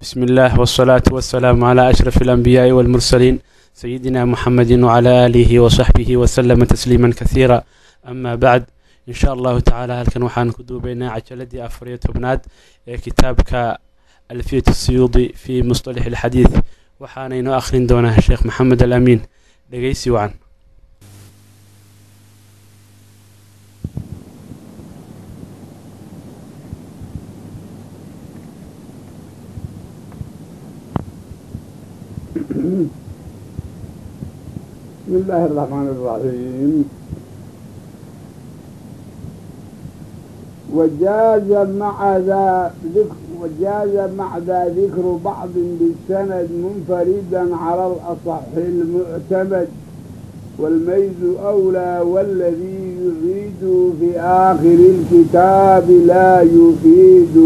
بسم الله والصلاة والسلام على أشرف الأنبياء والمرسلين سيدنا محمد وعلى آله وصحبه وسلم تسليما كثيرا. أما بعد، إن شاء الله تعالى halkan waxaan ku duubaynaa cajaladii 14aad ee kitaabka Alfiyat Siyuudi fi Musطalax Alxadiid, waxaana inoo akhrin doonaa Sheekh Maxamed Alamiin. Dhegeysi wacan. بسم الله الرحمن الرحيم. وجاز مع ذا ذكر بعض بالسند منفردا على الأصح المعتمد، والميز أولى، والذي يعيد في آخر الكتاب لا يفيد.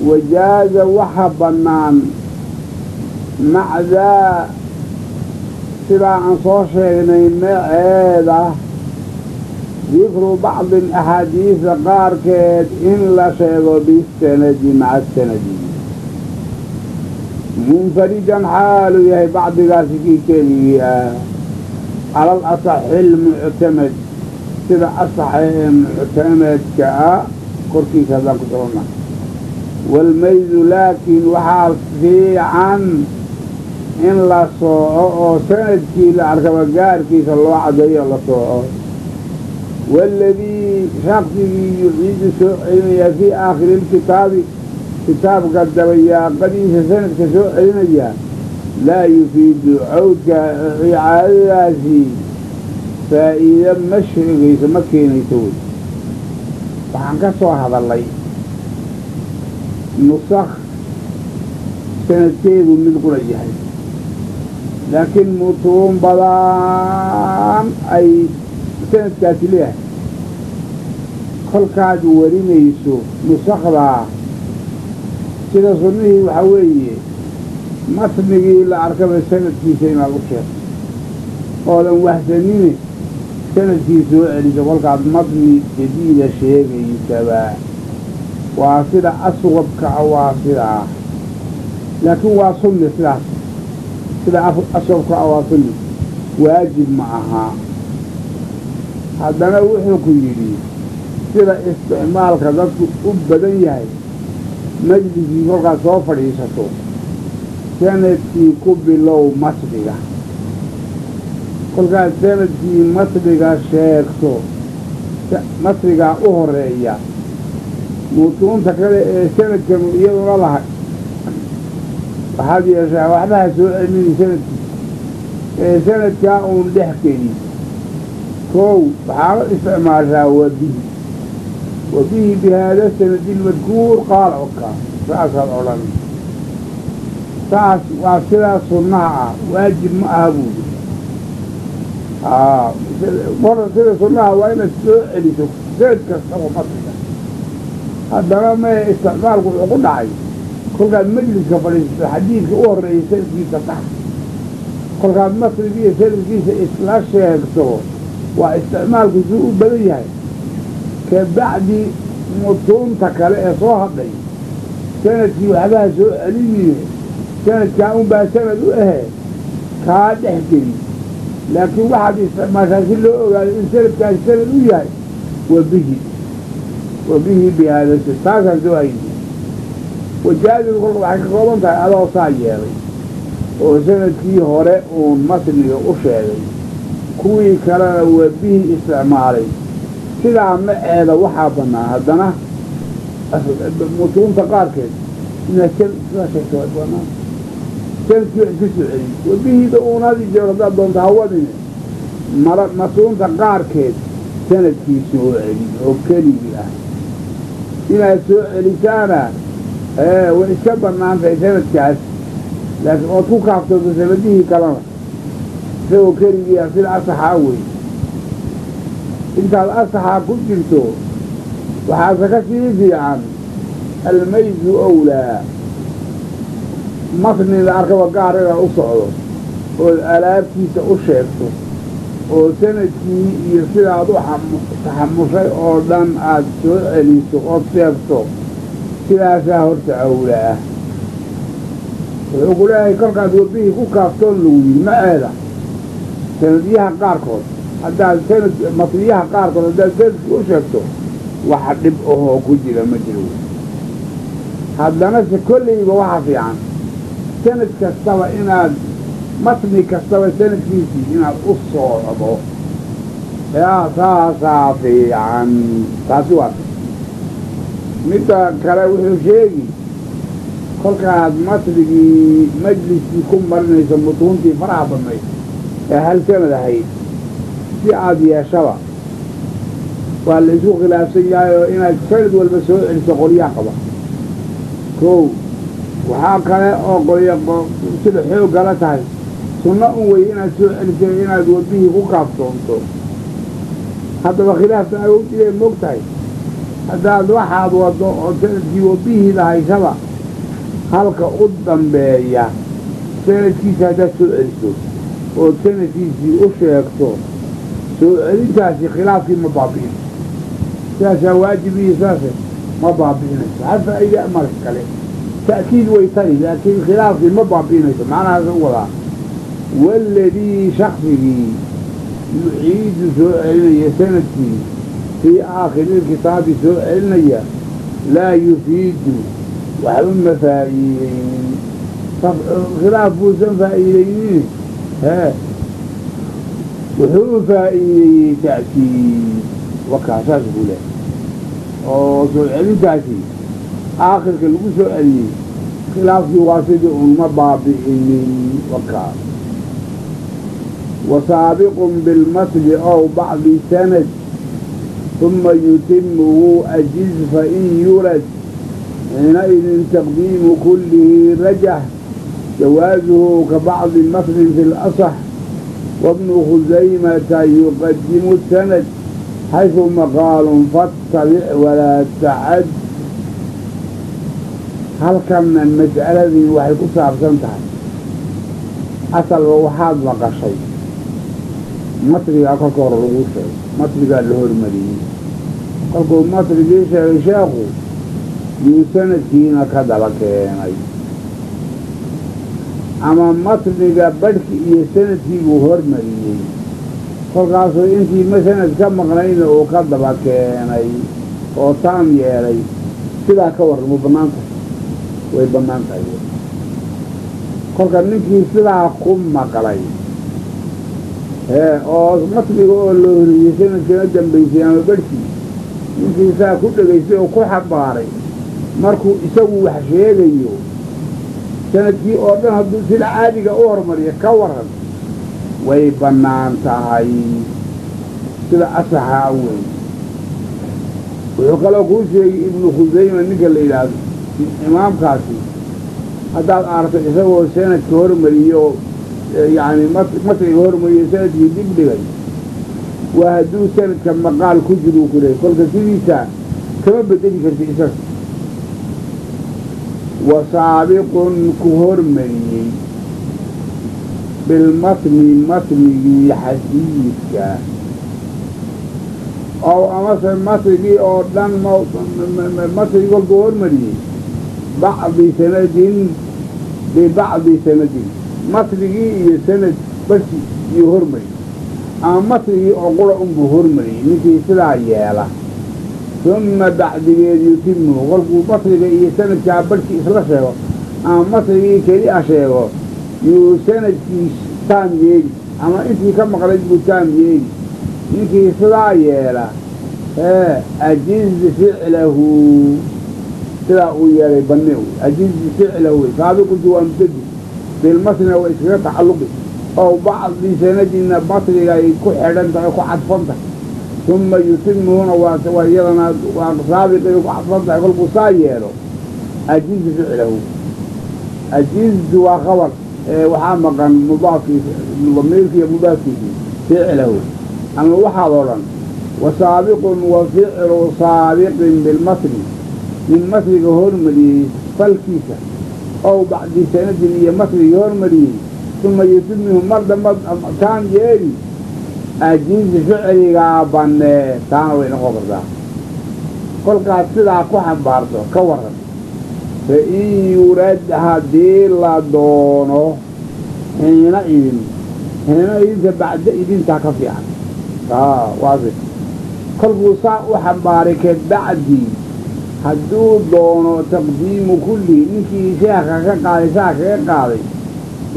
وجاز waxa bannaan مع ذا sidaa aan soo sheegnay maceeda ذكر بعض axaadiisa qaarkeed in la sheego بالسند مع السند منفردا xaaluu yahay bacdigaasi kii keligii ah على الأصح المعتمد sida asaxa ee muctamadka ah korkiisa haddaan ku soconna. والميز laakiin waxaa fiican in la sooco oo sanadkii la arkaba gaarkiisa loo caddeeyo la sooco. والذي shaksigii يعيد soo celinaya في آخر الكتاب kitaabka dabayaaqadiisa sanadka soo celinaya لا يفيد cawdka icaadadaasi faa'iide ma sheegayso, ma keenayso. Wey waxaan ka soo hadalay nusakh sanadkeedu mid qura yahay, laakiin mutuun badan ay sanadkaasi leeyahay. Kolkaad warinayso nusakhdaa, sida sunnihii waxaa weeye matnigii la arkaba sanadkiisa inaad u sheegto oodan wahsanine sanadkii soo celiso kolkaad matni jadiida sheegaysaba. Waa sida aswabka ah, waa sidaa, laakiin waa sunni sidaas. Sida aswabka ah waa sunni, waajib ma aha. Haddana wuxuu ku yidhi sida isticmaalka dadku u badan yahay, majliskii kolkaad soo fadhiisato sanadkii ku bilow matniga. Kolkaad sanadkii matniga sheegto, matnigaa u horeeya, mutuunta kale ee sanadkanu iyaduna lahay waxaad yeeshaa waxbaha soo celini sanadkii ee sanadkaa uun dhex keni. Kow waxaad isticmaashaa وبه وبه بهذا السند المذكور قال oka saasaad odhan. Saas waa sidaa sunnaha ah, waajib ma aha buuri. Hora sida sunnaha waa inaad soo celiso sanad kastaba matniga. Haddana maya, isticmaalku wuxuu ku dhacay kolkaad majliska fadhiisato xadiidka u horreeya sanadkiisa tax. Kolkaad matnigiiyo sanadkiisa isla sheegto, waa isticmaalku suu u badan yahay. Kabacdi mutuunta kale ee soo hadhay sanadkii waxbaha soo celiniye, sanadkaa unbaa sanad u ahe kaa dhex geli. Laakiin waxaad isticmaashaa si loo ogaado in sanadkaasi sanad u yahay وبه وبه بهذا taasaan soo hayni. Wajaadidu kolka waxay ka kooban tahay adoo saa yeelay oo sanadkii hore uun matniga u sheegay, kuwii kalena وبه isticmaalay. Sidaa maceeda waxaa bannaan haddana mutuunta qaarkeed inaad sidaa sheegto waa bannaan, sanadkii wax iska soo celin wabihida uun hadi jeer haddaad doonto hawadine mara. Matuunta qaarkeed sanadkii soo celin oo keligii ah inaad soo celisaana way iska bannaan tahay sanadkaas, laakiin ood ku kaaftooto sanadihii kalena isagoo keligii ah sida asaxaa wey. Intaad asaxaa ku jirto waxaase ka sii fiican الميز أولى matni la arkaba gaar inaad u socdo ood alaabtiisa u sheegto oo sanadkii iyo sidaad u taxamushay oo dhan aad soo celiso ood sheegto. Sidaasaa horta awla ah. Wuxuu ku leeyahay kolkaad wabihii ku kaaftoon lagu yidhi maceeda sanadyaha qaarkood, haddaad sanad matniyaha qaarkood haddaad sanadkii u sheegto waxa dhib ahoo ku jira ma jiro. Haddana se kollayba waxa fiican sanad kastaba inaad matni kastaba sanadkiisii inaad u soocdo, yaa saasaa fiican. Taasi waa midda kale. Wuxuu sheegi kolkaad matnigii majliskii ku marinayso mutuuntii faraha badnayd ee hal sanad ahayd, si aad yeeshaba waa la isku khilaafsan yahay oo inaad sanad walba soo celiso qolyaha qaba. Kow, waxaa kale oo qolya sida xooggala tahay sunno un wey inaad soo celiso, inaad wabihii ku kaaftoonto. Haddaba khilaaftan awoodile moog tahay, haddaad waxaad waddo oo sanadkii wabihii lahaysaba halka u dambeeya sanadkiisa haddaad soo celiso ood sanadkiisii u sheegto, soo celintaasi khilaafkii ma baabi'inayso. Sidaasaa waajib iyo sidaase ma baabi'inayso. Hal faa'iide mar kale ta'kiid way tari, laakiin khilaafkii ma baabi'inayso. Macnahaas u wadaa waladii shaksigii yuciidu soo celinaya sanadkii fii aakhiri lkitaabi soo celinaya laa yufiidu waxba ma faa'iideynin, khilaaf buusan faa'iideynin. Hee, wuxuu u faa'iideeyey ta'kiid wakaa saas buu lehay oo soo celintaasi aakhirka lagu soo celiyey khilaafkii waa sidii un ma baabi'inin wakaa. Wa saabiqun bilmatni ow bacdi sanad uma yutimuhu ajiz fain yurad xiinaidin taqdiimu kullihi rajax jawaasuhu ka bacdi matnin fi lasax. Wabnu khusaymata yuqadimu sanad xaysu maqaalun fattabic walaa tacad. Halkanna mas'aladii waxay ku saabsan tahay asalba waxaad maqashay matnigaa kolka hore lagu sheegay, matnigaa la hormariyey. Kolkuu matnigii sheegay sheekhu yuu sanadkiina ka daba keenay, ama matniga badhki iyo sanadkii buu hormariyey, kolkaasuu intii ma sanad ka maqnayna uu ka daba keenay oo taam yeelay. Sidaa ka warran, ma bannaan tahay? Way bannaan tahay. Kolka ninkii sidaa ku maqlay oo matniga oo loo horiyey sanadkana dambaysay ama badhkii, ninkii saa ku dhegaystay oo ku xambaaray, markuu isagu wax sheegayo sanadkii oo dhan hadduu sida caadiga u hormariyo ka warran, way bannaan tahay sida asaxaa wey. Wuxuu kaloo kuu sheegay Ibnu Khusayma ninka la yidhaahdo imaamkaasi, haddaad aragto isagoo sanadka hormariyo, yacni matniga hormariyo sanadkii dib dhigay, waa hadduu sanadka maqaal ku jiruu ku leeyay. Kolka sidiisa kama bedeli karti isaga. Wa saabiqun ku hormariyey bilmatni matnigii xadiidka ow amase matnigii oo dhan, matnigii kolkuu hormariyey bacdi sanadin bibacdi sanadin, matnigii iyo sanad barki iyo hormariyey ama matnigii oo qura unbuu hormariyey, ninkii sidaa yeela uma bacdigeed yutimuhu, kolkuu matniga iyo sanadkaa barhkii isla sheego ama matnigii keli a sheego yuu sanadkii taam yeeli ama intii ka maqnayd buu taam yeeli. Ninkii sidaa yeela ee ajiz ficlahu, sidaa uu yeelay banne wey. Ajiz ficlahu wey saabiquntu waa mubtadi, bilmatnina way iskaga tacalluqi oo bacdi sanadina matniga ay ku xidhan tahay, ku cadfan tahay. Uma yutimuhuna waa iyadana waa saabiqay ku cadfan tahay. Kolkuu saa yeelo ajiz ficlahu, ajiztu waa khabar, waxaa maqan mudaafkiisi, damiirki iyo mudaafkiisii ficlahu. Ama waxaad oo dhan wa saabiqun wa ficlu saabiqin bilmatni, nin matniga hormariyey falkiisa ow bacdi sanadin iyo matnigii hormariyey uma yutimihu mar damba taam yeeli ajiz ficligaa bannee, taana way noqon kartaa. Kolkaas sidaa ku xambaarto ka warran. Fa in yurad haddii la doono xiina idin, xiina idinta bacda idintaa ka fiican waasi. Kolkuu saa u xambaaray kabacdi hadduu doono taqdiimu kullihi, ninkii sheekha ka qaaday saa kaga qaaday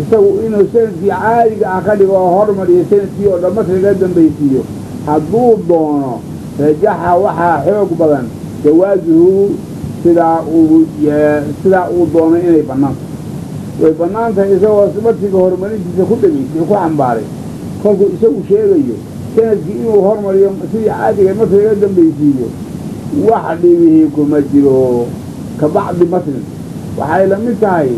isagu inuu sanadkii caadiga ah ka dhigo oo hormariyo sanadkii oo dhan matniga dambaysiiyo hadduu doono, rajaxa waxaa xoog badan jawaasuhu, sidaa uu doono inay bannaan tahay. Way bannaan tahay isagoo matniga horumarintiisa ku dhegaystay ku xambaaray. Kolkuu isagu sheegayo sanadkii inuu hormariyo sidii caadiga matniga dambaysiiyo, wax dhibihii kuma jiro. Ka bacdi matnin waxay la mid tahay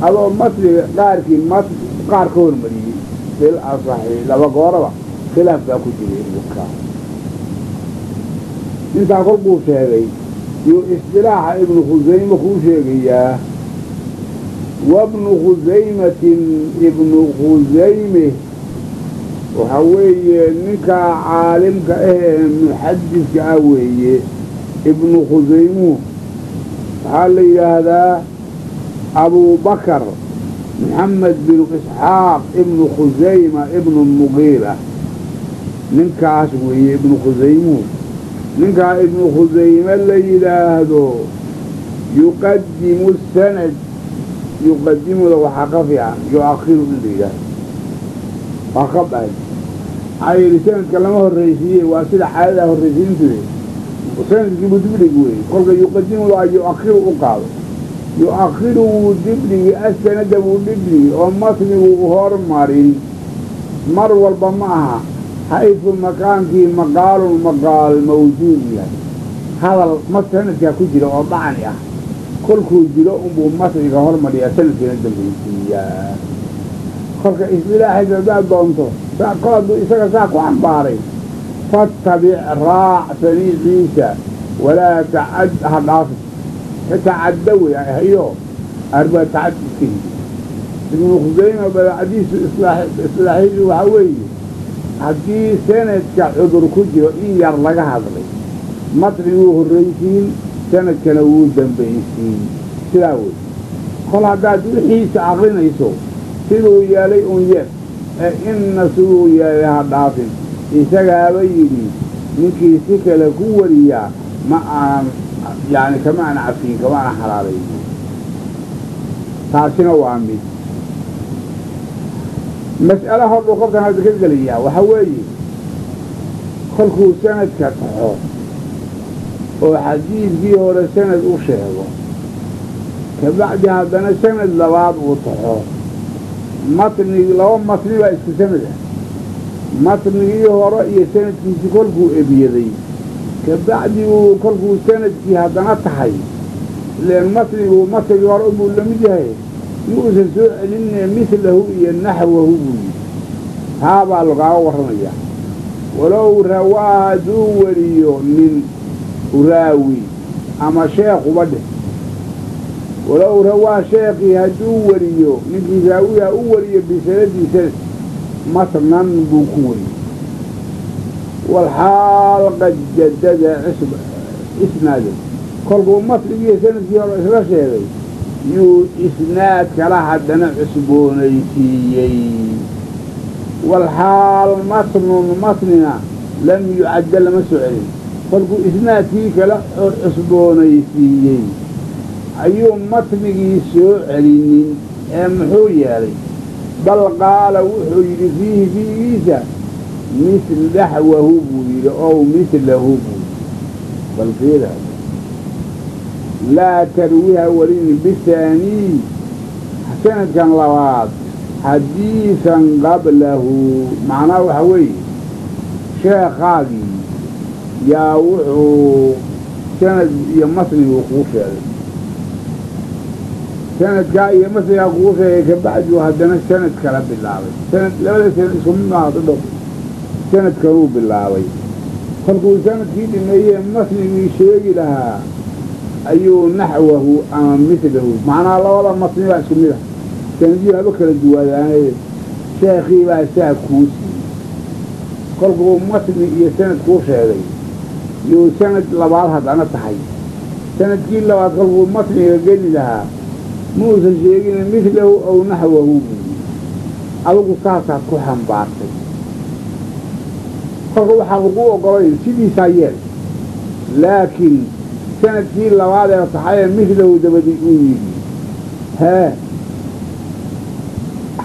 adoo matniga qaarkii mat qaar ka hormariyey. Fil asaxi laba gooraba khilaaf baa ku jiray. Intaa kolkuu sheegay yuu istilaaxa Ibnu Khusayme kuu sheegayaa. Wabnu Khusaymatin, Ibnu Khusayme waxa weeye ninkaa caalimka ah ee muxadiska ah weeye. Ibnu Khusaymuhu waxaa la yidhaahdaa Abubakar Maxamed binu Isxaaq Ibnu Khusayma Ibnu Muqiira, ninkaas weeye Ibnu Khusaymuhu. Ninkaa Ibnu Khusayme la yidhaahdo yuqadimu sanad, yuqadimuda waxaa ka fiican yu-akhiru in la yidhaahdo, waa ka bahay. Maxaa yidhi sanadka lama horraysiiye, waa sida caadadaa horraysiintuye, sanadkiibuu dibdhigi weeye. Kolka yuqadimuda yu-akhiru u qaado, yu-akhiru wuu dibdhigi, asanada buu dibdhigi oo matniguu hormarin. Mar walba ma aha, xayfu makaankii maqaalun maqaal mawjuud yahay, hadal ma sanadkaa ku jira oo dacni ah kolkuu jiro unbuu matniga hormariyaa, sanadkiina dambaysiiyaa. Kolka istilaaxiisa haddaad doonto kol hadduu isaga saa ku xambaaray, fattabic raac saniiciisa, walaa tacad ha dhaafin, tacadda wey hayo arbaa tacad iska yidi. Ibnu Khusayma badacadiisu islaaxiisu waxaa weeye haddii sanadka cudur ku jiro in yar laga hadlay, matniguu horraysiin, sanadkana wuu dambaysiin, sidaa wey. Kol haddaad wixiisa akrinayso siduu yeelay un yeel ee inna siduu yeelay ha dhaafin. Isagaaba yidhi ninkii si kale ku wariyaa ma aanan yacni kama aanan cafiyin, kama aanan xalaalayn. Taasina waa mid mas'alo hordhuu qofkan hadda ka gelayaa. Waxaa weeye kolkuu sanadka taxo oo xadiidkii hore sanad u sheego, kabacdi haddana sanad labaad uu taxo, matni laba matni baa isku sanad ah. Matnigii hore iyo sanadkiisii kolkuu ebiyaday, kabacdi uu kolkuu sanadkii haddana taxay, ileen matnigu matnigii hore unbuu la mid yahay, yuusan soo celinne midlahu iyo naxwahu buu yidhi. Taa baa lagaaga warramayaa. Walow rawaa hadduu weriyo nin raawi ama sheekhuba dheh, walow rawaa sheekii hadduu weriyo, ninkii raawiha u weriyo bisanadii sanad matnan buu ku weriyey, walxaal qad jadada isnaado, kolkuu matnigii sanadkii hore isla sheegay yuu isnaad kala haddana cusboonaysiiyey, walxaal matnun matnina lam yucadda lama soo celin. Kolkuu isnaadkii kala cusboonaysiiyey ayuu matnigii soo celinin ee muxuu yeelay? Bal qaala wuxuu yidhi fiihi fiigiisa misl naxwahu buu yidhi ow mislahu buu yidhi. Bal fiira, laa tarwiha warin bihaaniy sanadkan labaad xadiisan qablahu. Macnaha waxa weeye sheekhaagii yaa wuxuu sanad iyo matniguu kuu sheegay, sanadkaa iyo matnigaa kuu sheegay, kabacdiu haddana sanad kala bilaabay. Sanad labada sanad isku mid maaha dudhow, sanad kaluu bilaabay. Kolkuu sanadkii dhimeeyee matnigii sheegi lahaa ayuu naxwahu ama midlahu, macnaha labada matni baa isku mid ah, sanadiyuu haba kala duwadaanee sheekhii baa saa kuu siiyey. Kolkuu matni iyo sanad kuu sheegay yuu sanad labaad haddana tahay. Sanadkii labaad kolkuu matniga geli lahaa muusan sheegin mithlahu aw naxwahu buu yidhi. Adigu saasaad ku xambaartay. Kolka waxaa lagu ogolayn sidiisaa yeel, laakiin sanadkii labaad ee taxayee mithlahu dabadi uu yidhi hee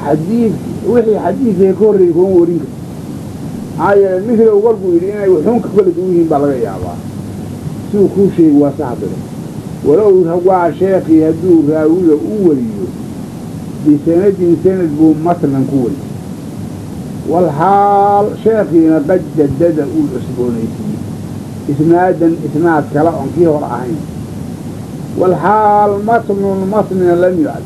xadiid wixii xadiidka ka horreeyey kuma warin karto. Maxaa yeele mithlahu kolkuu yidhi inay wuxuun ka kala duwan yihiin baa laga yaabaa. Siduu kuu sheegi waa saxdire. Walow waa sheekii hadduu raawiga u wariyo bisanadin sanad buu matnan ku wariyey, walxaal sheekhiina qad jadada uu cusboonaysiiyey isnaadan isnaad kale oon kii hor ahayn, walxaal matnun matnina lam yucad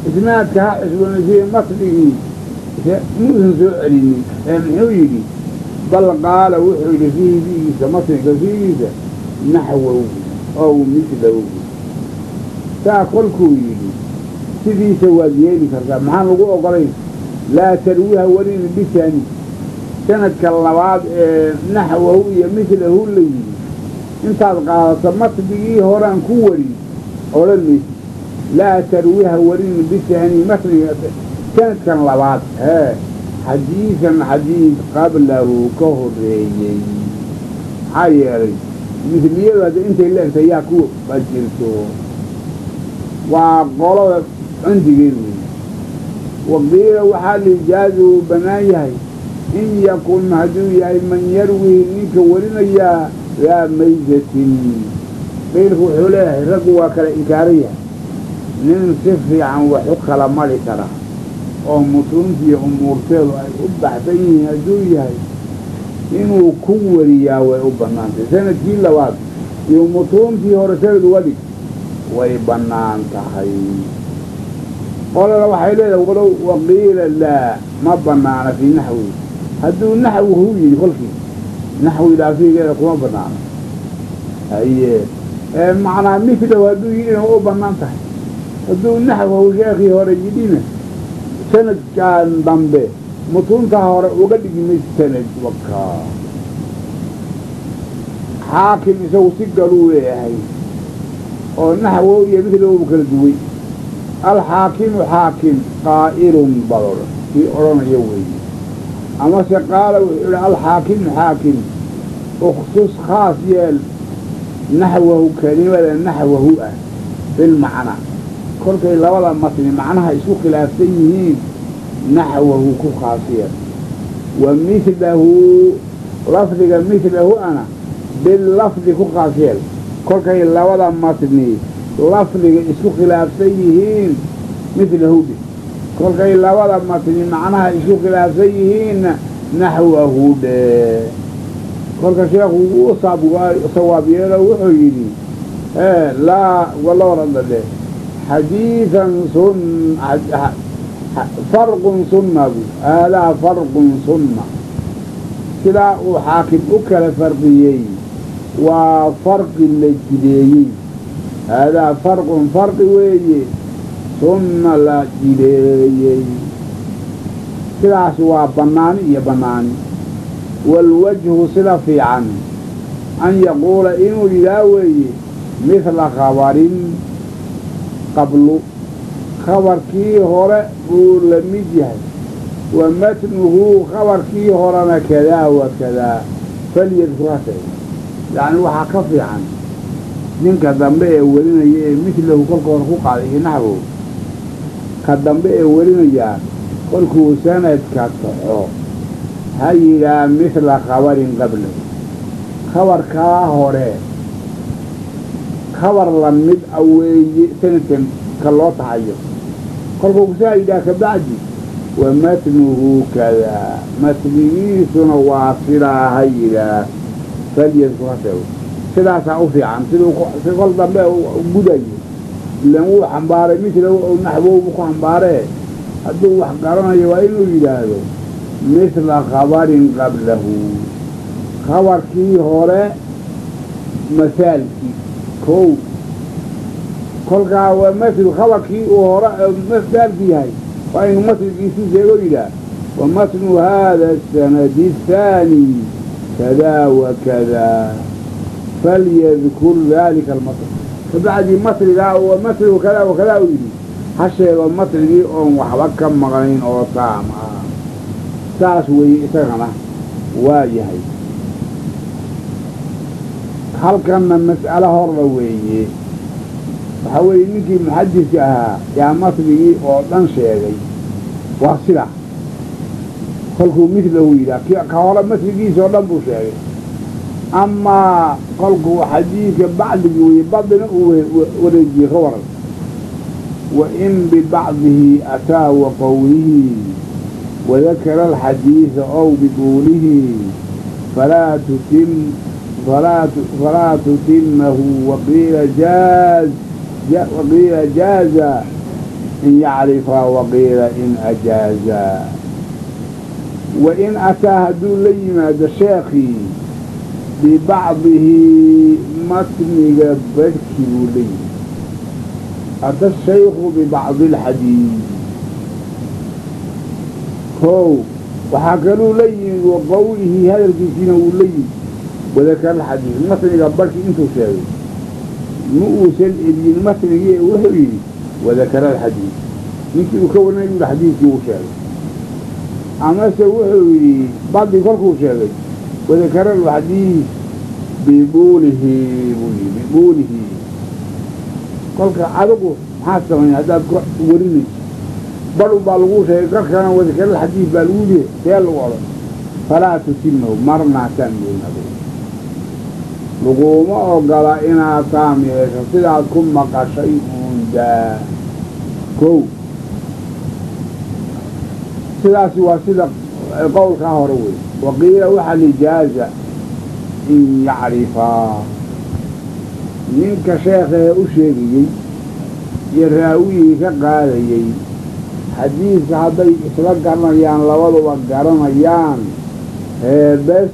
isnaadka ha cusboonaysiiye matnigii muusan soo celinin. Ee muxuu yidhi? Bal qaala wuxuu yidhi fiihi fiigiisa matniga fiigiisa naxwahu ow mithlahu. Saa kolkuu yidhi sidiisa waad yeeli kartaa. Maxaan lagu ogolayn? Laa tarwiha warin bisaani sanadka labaad ee naxwahu iyo mithlahu la yidhi intaad qaadato matnigii horaan ku warin odhan maysid. Laa tarwiha warin bisaani matniga sanadkan labaad hee xadiisan xadiid qablahu ka horreeyey. Maxaa yeelay mithliyadu hadda intay la egtay yaa ku jirto waa qolada cundigeed wey. Waqiila waxaa lijaazi uu bannaan yahay in yakun hadduu yahay man yarwii ninka warinayaa daa maysatin. Qiilku wuxuu leeyahay raggu waa kala inkaaran yahay, nin si fiican wax u kala mari kara oo mutuuntiiyo umuurteedu ay u baxsan yihiin hadduu yahay inuu ku wariyaa way u bannaantay. Sanadkii labaad iyo mutuuntii hore sanad uga dhig way bannaan tahay. Qolana waxay leedahay walow waqiila laa ma bannaana fii naxwi. Hadduu naxwuhu yidhi kolkii naxwi dhaafigeeda kuma bannaano. Haye ee macnaa mithlahu hadduu yidhina waa u bannaan tahay, hadduu naxwahu sheekhii hore yidhina sanadkan dambe mutuuntaa hore uga dhigi maysa sanad wakaa. Xaakim isagu si galuu leeyahay oo naxwahu iyo mithlahu buu kala duway. Alxaakimu xaakim qaa'ilun bal kii odhanaya weeye. Amase qaala wuxuu yidhi alxaakimu xaakim ukhsus khaas yeel naxwahu kelimada naxwahu ah bilmacnaa. Kolkay labada matni macnaha isku khilaafsan yihiin naxwahu ku khaas yeel, wa mithlahu lafdiga mithlahu ana billafdi ku khaas yeel. Kolkay labada matni lafdiga isku khilaafsan yihiin mithlahu dhih, kolkay labada matni macnaha isku khilaafsan yihiinna naxwahu dheh. Kolka sheekhu wuu sawaab yeelo wuxuu yidhi laa walowrada dheh xadiidan sun farqun sunna bu haadaa farqun sunna. Sidaa uu xaakim u kala farqiyey waa farqi la jideeyey. Haadaa farqun farqi weeye sunna la jideeyey. Sidaas waa bannaani iyo bannaani. Waalwajhu sida fiican an yaquula inuu yidhaah weeye mithla khabarin qablu khabarkii hore buu la mid yahay, wa matnuhu khabarkii horena kadaa wa kadaa falyadkur ha sheego. Yacni waxaa ka fiican ninka dambe ee warinaya ee mithlahu kolka hore ku qaaday iyo naxwow ka dambe ee warinayaa kolkuu sanadka taxo ha yidhaah mithla khabarin qablahu khabarkaa hore khabar la mid a weeye sanadkan ka loo taxayo. Kolkuu saa yidhaah kabacdi wa matnuhu kadaa matnigiisuna waa sidaa ha yidhaah falyadkur ha sheego. Sidaasaa u fiican siduu si kol dambe gudayo ilan wuu xambaaray mithlahu ow naxwow buu ku xambaaree hadduu wax garanayo waa inuu yidhaahdo mithla khabarin qablahu khabarkii hore masaalkii kow. Kolkaa waa mathlu khabarkii uu hore masaalki yahay waa inuu matnigiisii sheego yidhaah wa matnu haada asanadi athaani kadaa wa kadaa falyadkur daalika almatn. Kabacdii matnigaa oo matnigu kadaa wa kadaa uu yidhi, ha sheego matnigii oon waxba ka maqnayn oo taam ah. Saas weeye, isagana waa yahay. Halkanna mas'alo horla weeye. Waxaa weeye, ninkii muxadiska ahaa yaa matnigii oo dhan sheegay. Waa sida kolkuu midlahu yidhaah, ka hore matnigiisa oo dhan buu sheegay. Amaa kolkuu xadiidka bacdigii weye, bacdina uu wareejiyey, ka waran? Wa in bibacdihi ataa wa qowlihi wadakara alxadiida ow biquulihi falaa tutim falaa tutimahu, waqiila jaaz, waqiila jaaza in yacrifa, waqiila in ajaaza. Wa in ataa, hadduu la yimaado sheekhii, bibacdihi, matniga badhkii buu la yimid. Ata shaykhu bibacdi alxadiid. Kow, waxaa kaluu la yimid wa qowlihi, hadalkiisiina wuu la yimid. Wadakara alxadiid, matniga badhkii intuu sheegay ma uusan ebyin matnigii. Wuxuu yidhi wadakara alxadiid, ninkii uu ka warinay yuu xadiidkii uu sheegay. Amase wuxuu yidhi bacdi kolkuu sheegay wadakara alxadiid bibuulihi buu yidhi, bibuulihi. Kolka adigu maxaad samayn haddaad warinayso? Badh baa lagu sheegay, korkana wadakara alxadiid baa lagu yihi, see lagu odhan? Falaa tutimahu, marna hataan yeelin. Adigu laguma ogola inaad taam yeesho, sidaad ku maqashay uun daa. Kow, sidaasi waa sida qowlkaa hore wey. Waqiila waxaa lijaaza in yacrifaa, ninka sheekhee u sheegayey iyo raawigii ka qaadayey xadiidka hadday isla garanayaan, labaduba garanayaan, bes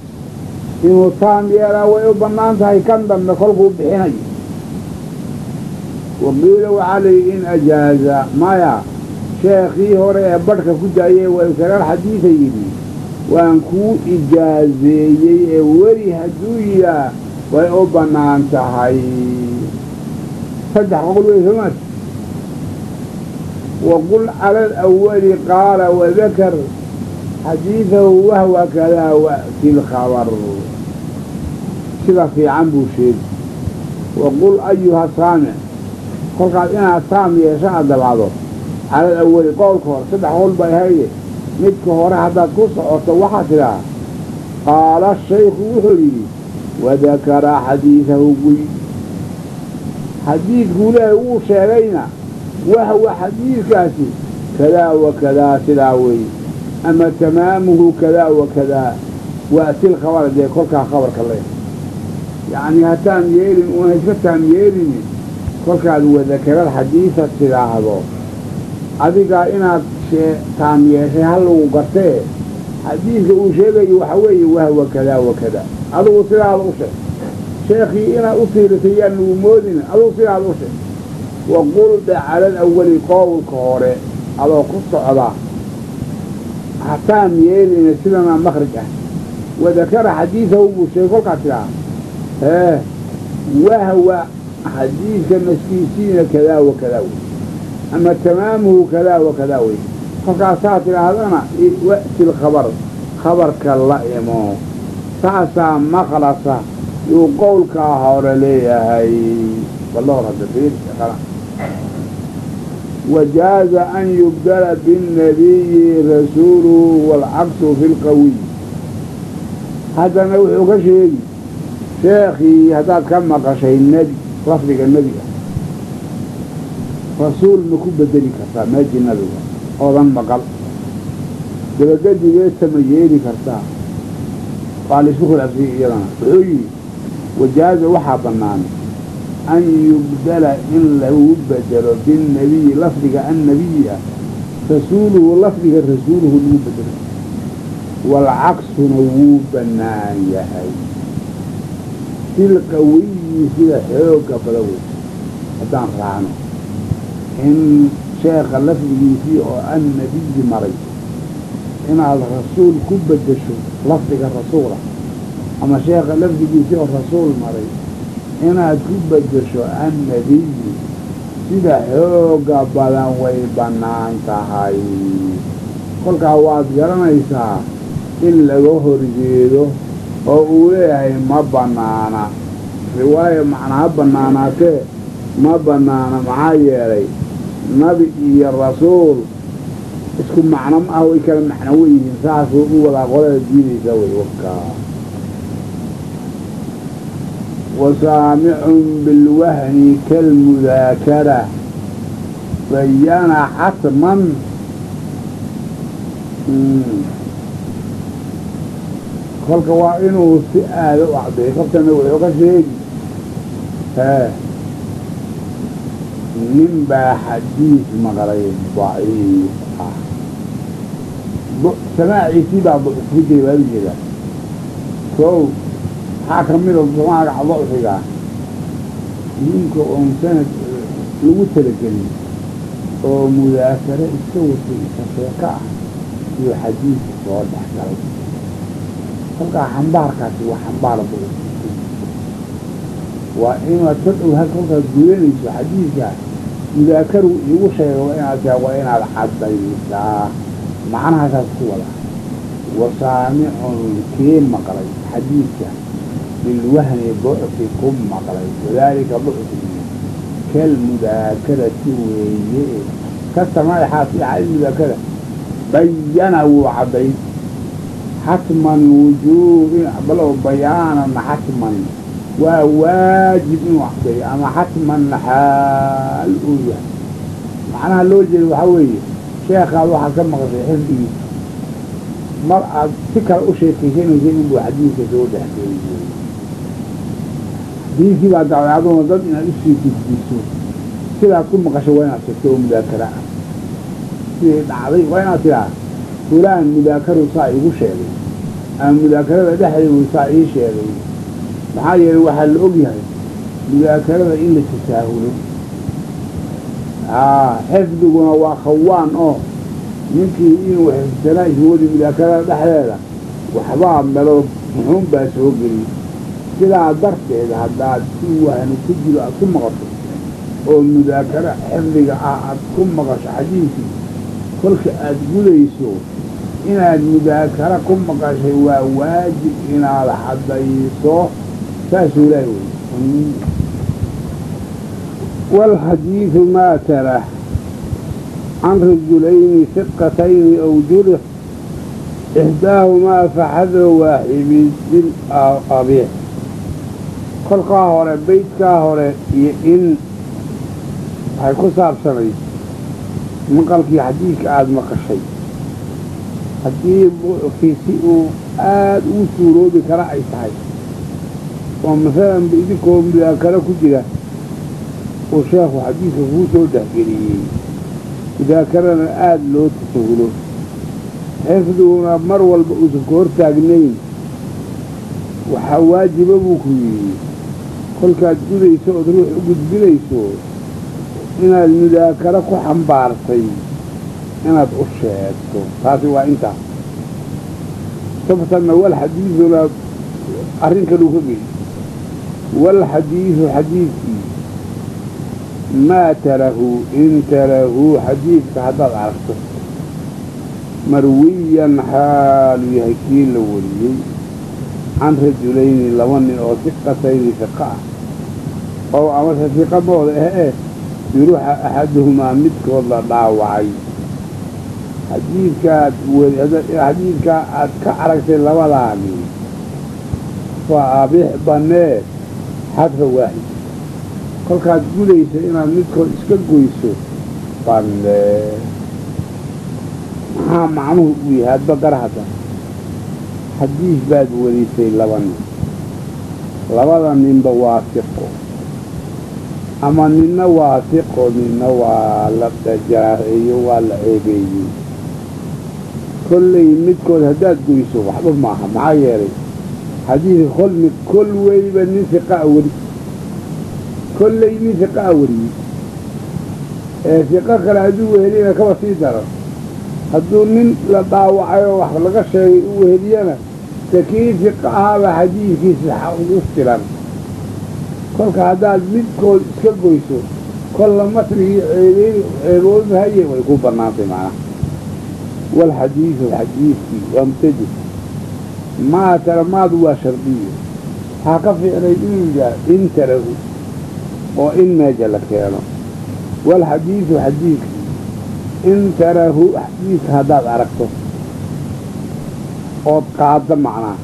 inuu taam yeelaa way u bannaan tahay kan dambe kolkuu bixinayo. Waqiila waxaa layidhi in ajaaza, maya, sheekhii hore ee badhka ku daayey wadakaral xadiida yidhi waan kuu ijaazeeyey ee weli hadduu yidhaa way u bannaan tahay. Saddex qowl wey, soomaat? Waqul cala alawali qaala wadakar xadiidahu wahwa kadaa wa'ti lkhabar. Sida fiican buu sheegi. Waqul ayuha saamic, kolkaas inaad saam yeesho aad dabacdo, cala alawali, qowlka hore, saddex qowl bay ahayde, midka hore haddaad ku socoto waxaad tidhaha qaala shaykhu wuxuu yidhi wadakara xadiidahu guy, xadiidkuu leehay wuu sheegayna, wahwa xadiidkaasi kadaa wa kadaa, sidaa weeye, ama tamaamuhu kadaa wa kadaa, wa'til khabara, dee kolkaa khabarka le. Yacnii ha taam yeelin uuna iska taam yeelini. Kolkaad wadakaral xadiida tidhaahdo, adigaa inaad taam yeeshay ha lagu gartee, xadiidka uu sheegayo waxa weeye wahwa kadaa wa kadaa. Adigu sidaada u sheeg, sheekhii inaad u tiirisay yaan lagu moodin, adigu sidaada u sheeg. Waqul dhe cala alawali, qowlka hore adoo ku socda, ha taam yeelina, sidana makhraj ah. Wadakara xadiidahu buu sheegay kolkaad tidhaha, ee wahwa xadiidka naskiisiina kadaa wa kadaa wey, ama tamaamuhu kadaa wa kadaa wey. Kolkaasaa tidhaahdana wa'ti lkhabar, khabarka la imo. Saasaa makhlasa yuu qowlkaa hore leeyahay. Balloor hadda fiir qara. Wajaaza an yubdala biاnnabiyi rasuuluhu waalcaksu fi lqawiy. Haddana wuxuu ka sheegi sheekhii haddaad ka maqashay nebi, lafdiga nebiga rasuul ma ku bedeli kartaa meejii nabiga oodan maqal? Dabagedigeesa ma yeeli kartaa? Waa la isku khilaafsiyey iyadana. Wuxuu yidhi wajaaza, waxaa bannaan, an yubdala, in lagu bedelo, binnabiyi, lafdiga annabiyi ah, rasuuluhu, lafdiga rasuuluhu lagu bedelo, waalcaksuna wuu bannaan yahay, filqawiyi, sida xoogga badan wey. Haddaan raacno in sheekha lafdigiisii oo annabiyi maray inaad rasuul ku beddesho lafdiga rasuula, ama sheekha lafdigiisii oo rasuul maray Inaad ku bedesho annabiyi sida xooga badan way bannaan tahay. Kolkaa waad garanaysaa in laga horjeedo oo uu leeyahay ma bannaana. Riwaaya macnaa ha bannaanaatee ma bannaana, maxaa yeelay nabi iyo rasuul isku macno ma ah, way kala macno weyihiin. Saasuu u wadaa qolada diidaysa way wakaa. Wasaamicun bilwahni kalmudaakara bayana xatman. Kolka waa inuu si aada u caddeeyo. Kolkana wuxuu ka sheegi hee nin baa xadiis maqlay daciif ah, samaaciisii baa ducfi jiray baa ujeedaa. Kow maxaa ka mida samaaca dacfiga? Ninka oon sanad lagu talagelin oo mudaakare iska watay isa sheeko ah iyo xadiidka soo dhex galay. Kolkaa xambaarkaasi waa xambaar ducfi. Waa inaad ka dhow hal kolkaad gudanayso xadiidka mudaakaru iigu sheega, waa inaad taa, waa inaad caddaysaa macnahaasaas ku wada. Wasaamicun kii maqlay xadiidka bilwahni ducfi ku maqlay, wadaalika ducfigii kalmudaakarati weeye, ka samaaxaas iyo almudaakara bayana wuu cadday xatman wujuub balo bayaanan xatman waa waajib inuu caddeeyo ama xatman xaal uu yahay. Macnaha loo jeeda waxaa weeye sheekhaad waxaad ka maqashay xifdigiisa, mar aad si kale u sheekaysanaysa inbuu xadiidka soo dhexgeliyey. Xadiidkii baa dacday adoona dad inaad usii gudbiso, sidaad ku maqasho waa inaad sheegto oo mudaakara ah siday dhacday. Waa inaad tiraa fulaan mudaakaru saa iigu sheegay ama mudaakarada dhexdeedu saa ii sheegay. Maxaa yeelay waxaa la og yahay mudaakarada in la tasaahulo, xifdiguna waa khawaan oo ninkii inuu xifdsanaa iswadi mudaakarada dhexdeeda waxbaa melo muxuun baa soo geliy. Sidaa darteed haddaad si wahni ku jiro aad ku maqasho oo mudaakaro xifdiga ah aad ku maqasho xadiidkii, kolka aad gudayso inaad mudaakaro ku maqashay waa waajib inaad xadayso. Saasuu ilaahi wey. Waalxadiidu maa tarah can rajulayni hiqatayni aw jurix ixdaahumaa faxadra waaxibin abiix. Kolkaa hore beydkaa hore iyo in waxay ku saabsanayd maqalkii xadiidka aada maqashay haddii ducfi si uu aada ugu suuroobi kara ay tahay, oo masalanba idinkoo mudaakaro ku jira uu sheekhu xadiidka kuu soo dhexgeliyey, mudaakarana aada loo tasahulo, xifdiguna mar walba uusan ka hortaagnayn, waxaa waajiba buu ku yidhi kolkaad gudayso ood ruux u gudbinayso inaad mudaakaro ku xambaartay inaad u sheegto. Taasi waa intaa sabtanna. Walxadiiduna arrin kaluu ka geli. Walxadiidu xadiidkii maa tarahu in tarahu xadiidka haddaad aragto marwiyan xaalu yahay kii la wariyey can rajulayni laba nin oo hiqatayni hiqa ah oo amase hiqa mooda eh juruxa axaduhumaa midkood la dhaawacay. Xadiidkaad xadiidkaa aad ka aragtay labadaani fa abix bannee xadfa waaxid. Kolkaad gudayso inaad midkood iska goyso bannee. Maxaa macnuhu uu yahay? Hadba gara hadda xadiis baad warisay laba nin, labada ninba waa hiqo ama ninna waa hiqo ninna waa la jaraaxeeyo, waa la ceebeeyey. Kollay midkood haddaad goyso waxba maaha, maxaa yeelay xadiidka kolmi kol weliba nin hiqaa weri, kollay nin hiqaa weriyey ee hiqo kale hadduu weheliyana kaba sii daran. Hadduu nin la dhaawacay oo wax laga sheegay u weheliyana de kii hiqo ahaaba xadiidkii sixa ugu filan. Kolka haddaad midkood iska goyso kolla matnigii ceeboodmahaye way ku bannaantay macnaha. Waalxadiidu xadiidkii waa mubtadi maa tara maadu waa shardiyo. Waxaa ka fiicnayd inuu yidhaah in tarahu oo in meeja la keeno. Waalxadiidu xadiidkii in tarahu xadiidka haddaad aragto ood qaaddo macnaa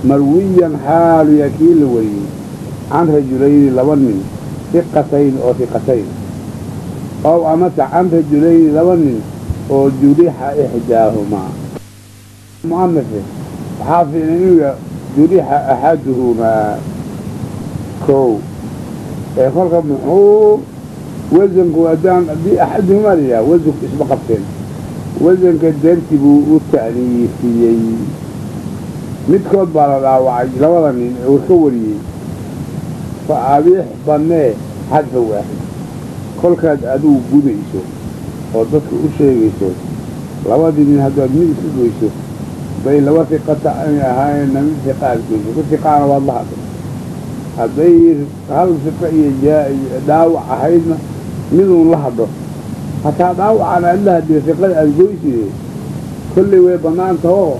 marwiyan xaalu yaa kii la wariyey can rajulayni laba nin hiqatayn oo hiqatayn ow amase can rajulayni laba nin oo jurixa ixdaahumaa mu'anafe. Waxaa fiicnay inuu yidhaah jurixa axaduhumaa kow ee kolka muxuu wasanku haddaan haddii axaduhumaa la yidhaha wasanku isma qabteen wasanka darti buu u ta'niifiyey. Midkood baa la dhaawacay labada nin ee uu ka wariyey. Fa abiix bannee xadfa waaxid. Kolkaad adigu gudayso oo dadka u sheegayso labadii nin haddaad mid iska goyso bay laba hiqata ay ahaayeenna mid hiqa aad goyso ku hiqaana waad la hadlay. Hadday hal hiqa iyo dhaawac ahaydna miduun la hadho hataa dhaawacan aad la hadliyo hiqada aad goyside kolley way bannaan tahoo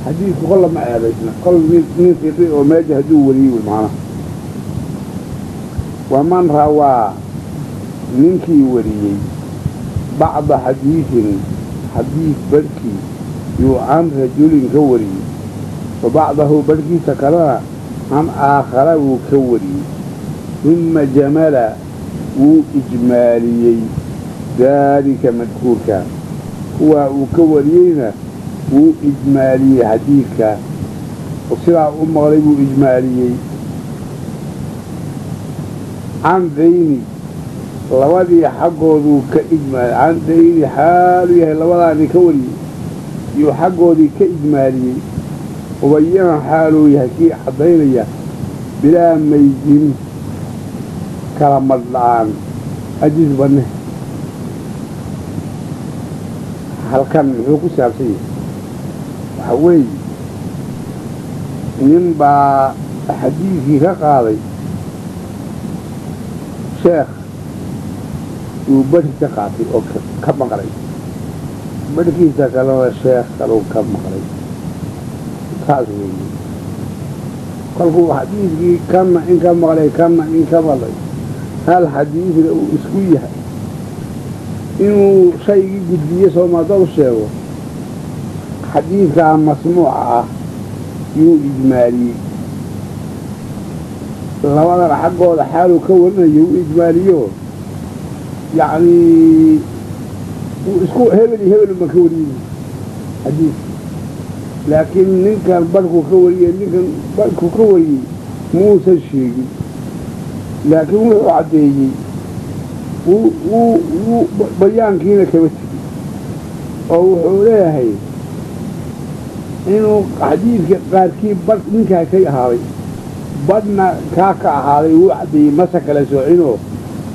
xadiidku kolla ma ceebaysna kol nin hiqi oo meesha hadduu wariyey wey macnaha. Waman rawaa ninkii wariyey bacda xadiidin xadiid barhkii yuu can rajulin ka wariyey wa bacdahu barhkiisa kalena can aakhara wuu ka wariyey. Humma jamala wuu ijmaaliyey daalika madkuurka kuwaa uu ka wariyeyna wuu ijmaaliyey xadiidka oo sidaa u maqlay buu ijmaaliyey. Can dayni labadii xaggooduu ka ijmaaliyey can dayni xaalu yahay labadaani ka wariyey yuu xaggoodii ka ijmaaliyey. Mubayinan xaaluu yahay kii caddaynaya bilaa maysin kala madh-la'aan ajiz banne. Halkan muxuu ku saabsan yahay? Waxaa weeye nin baa xadiidkii ka qaaday sheekh uu badhi ka qaatay oo ka maqlay badhkiisa kalena sheekh kaluu ka maqlay. Saas weeye kolkuu xadiidkii kanna in ka maqlay kanna in ka maqlay hal xadiidna uu isku yahay inuu shaygii gudbiye soomaadad u sheego xadiidkaa masmuuca ah yuu ijmaaliyey. Labadan xaggooda xaaluu ka warinayo uu ijmaaliyo yacnii wuu isku hebel iyo hebel unbaan ka wariyey xadiidka, laakiin ninkan barhkuu ka wariyey ninkan barhkuu ka wariyey muusan sheegin, laakiin wuxuu caddeeyey wuu bayaankiina kama tegin oo wuxuu leeyahay inuu xadiidka qaarkii badh ninkaa ka ahaaday badhna kaa ka ahaaday wuu caddeeyey mase kala soocinoo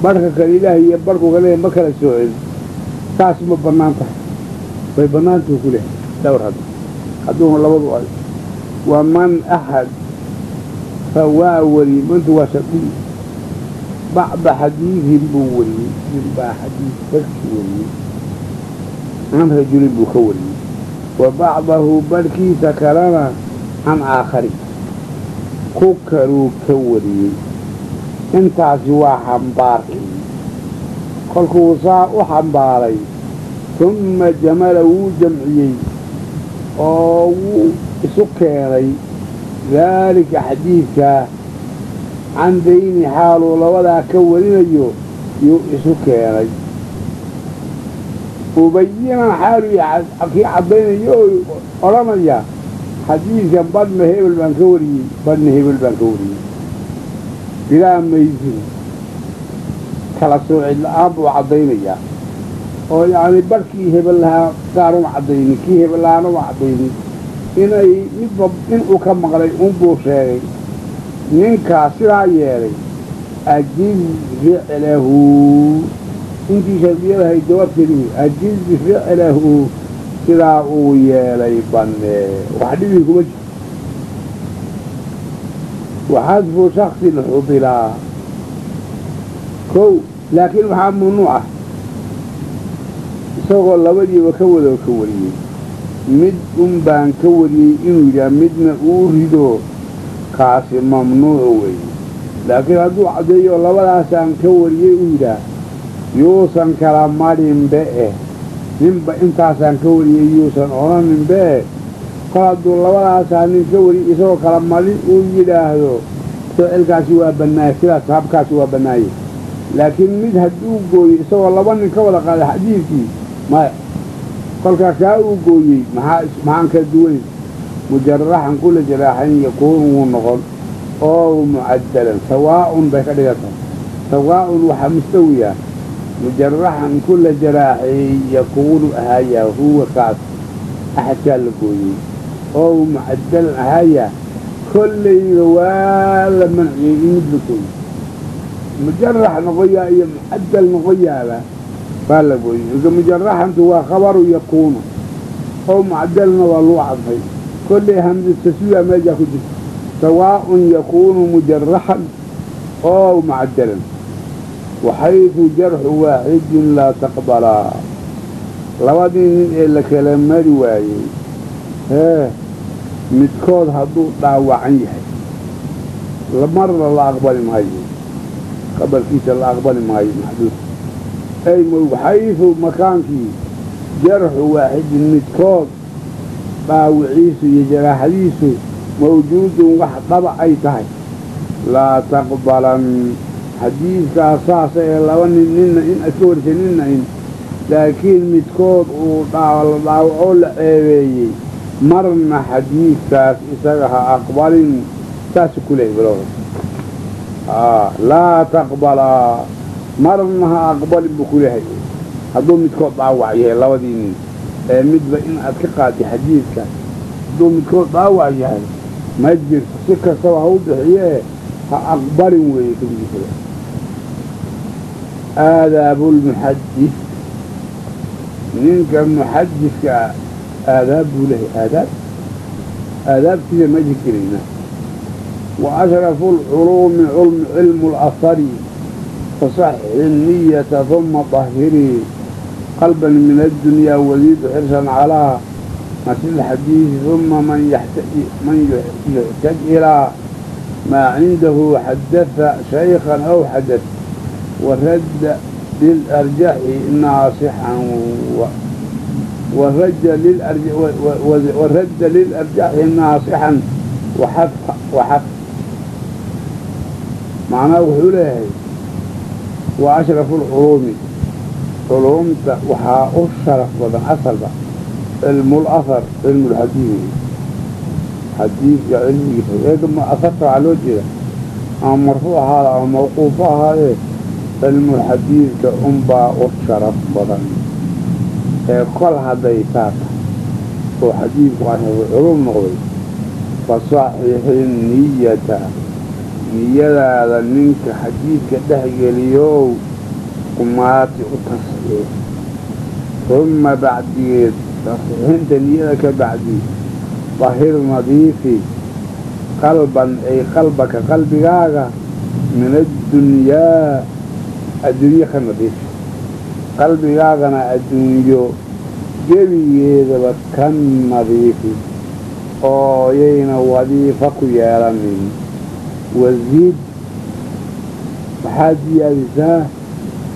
badhka kale ilaahay iyo badhku kale ma kala soocin. Saas ma bannaan tahay? Way bannaantuu ku lehay dhowr hadda hadduuna labadu ay. Waman axad rawaa wariyey mantu waa shardiyi bacda xadiidin buu wariyey ninbaa xadiid barhkii wariyey can rajulin buu ka wariyey wa bacdahu barhkiisa kalena can aakhari ku kaluu ka wariyey. Intaasi waa xambaarkii. Kolkuu saa u xambaaray humma jamala wuu jamciyey oo wuu isu keenay daalika xadiidkaa can dayni xaaluu labadaa ka warinayo yuu isu keenay. Mubayinan xaaluu kii caddaynayo oo odhanaya xadiidkan badhna hebel baan ka wariyey badhna hebel baan ka wariyey bilaa maysin kala soocid la'aan buu caddaynayaa oo yacni badhkii hebel lahaa gaaruma caddaynin kii hebel lahaana uma caddaynin inay midba inuu ka maqlay unbuu sheegay. Ninkaas sidaa yeelay ajiz ficlahu intii shardiyadahay jawaabkeedi wey ajiz ficlahu sidaa uu yeelay bannee wax dhibii kuma jiro. Waxadfu shaksin xudilaa Kow, laakiin waxaa mamnuuc ah isagoo labadiiba ka wada ka wariyey, mid un baan ka wariyey inuu yidhaah, midna uu rido, kaasi mamnuuc weeye. Laakiin hadduu caddeeyo labadaasaan ka wariyey uu yidhaah, yuusan kala marinbe eh, ninba intaasaan ka wariyey yuusan odhaninbe eh. Kol hadduu labadaasaa nin ka wariyey isagoo kala marin uu yidhaahdo, ficilkaasi waa bannaaya, sidaas habkaasi waa bannaaye. Laakiin mid hadduu gooyo isagoo laba nin ka wada qaaday xadiidkii, maya, kolkaa kaa uu gooyey maxaan kala duwayn? Mujaraxan kula jaraaxayn yakuunu wuu noqon oo mucadalan, sawaa'un bay ka dhigan tahay, sawaa'un waxaa mustawiya. Mujaraxan kula jaraaxeey yakuunu ahaayaa huwa kaas axadkaa la gooyey oo mucadalan ahaayaa. Kollayba waa la manciyey in mid la gooyo, mujarax noqoyaa iyo mucadal noqoyaaba waa la gooyey. Marka mujaraxantu waa khabaru yakuunu oo mucadalna waa lagu cadfay. Kolley hamza taswiya meeshaa ku jirta, sawaa'un yakuunu mujaraxan oo mucadalan. Waxaytu jarxu waaxidin laa taqbalaa, labadii nin ee la kala mari waayey hee, midkood hadduu dhaawacan yahay, marna la aqbali maayo, qabalkiisa la aqbali maayo maxduud. Ay xaysu makaankii jarxu waaxidin, midkood dhaawiciisu iyo jaraaxadiisu mawjuudun wax dhaba ay tahay, laa taqbalan xadiidkaas saasa ee laba nin, ninna in aad ka warisay, ninna in, laakiin midkood uu la dhaawacoo la ceebeeyey, marna xadiidkaas isaga ha aqbalin, saasu ku lehay balooda. Laa taqbalaa, marna ha aqbalin buu ku lehay. Hadduu midkood dhaawac yahay, labadii nin ee midba in aad ka qaatay xadiidka, hadduu midkood dhaawac yahay, ma jirto, si kastaba ha u bixiyee, ha aqbalin weeye keligiisaba. Aadaabulmuxadis, ninka muxadiska ah aadaab buu lehay, aadaab, aadaabtiisa ma jikerayna. Wa ashrafu lculuumi cilmu اlahari, fasaxi niyata huma dahirii qalban min addunyaa wasiid xirsan calaa nasri lxadiidi, huma man yuxtaj ilaa maa cindahu xadatha shaykhan aw xadath, waradda lilarjaxi naasixan, waradda lilarjaxi naasixan waxaf. Macnaha wuxuu leeyahay, wa ashrafu alculuumi, culuumta waxaa u sharaf badan asalba cilmu lahar, cilmu lxadiid, xadiidka cilmigiisa. Eegama asarta waxaa loo jeeda ama marfuuc ahaada ama mawquufo ahaadee, cilmulxadiidka unbaa u sharaf badan. Ee kol hadday saa tahay oo xadiidku ashrafu culuum noqday, fasaxixi niyata, niyadaada ninka xadiidka dhexgeliyow qumaati u tasxiix, humma bacdigeed tasxiixinta niyada ka bacdi, dahir nadiifi, qalban ay qalbaka qalbigaaga, min addunyaa adduunyo ka nadiifi, qalbigaagana adduunyo gebigeedaba ka nadiifi oo yayna wadiifa ku yeelanin. Wasiid, waxaad diyaarisaa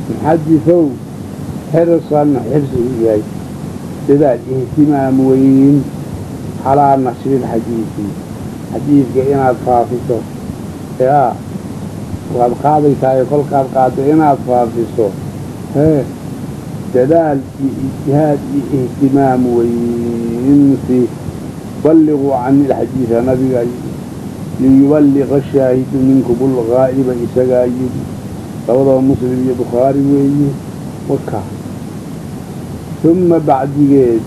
muxadisow, xirsan xirsigu yahay dadaal, ihtimaam weyn, calaa nashrilxadiidi, xadiidka inaad faafiso. Yaa waad qaadaysaayo, kolkaad qaaddo inaad faafiso hee, dadaal iyo ijtihaad iyo ihtimaam weyn. Balliquu cani alxadiida, nabigaa yidhi, liyuballiqa ashaahidu minkum alghaa'iba, isagaa yidhi. Labadaba Muslim iyo Bukhaari weeye wakaa. Uma bacdigeed,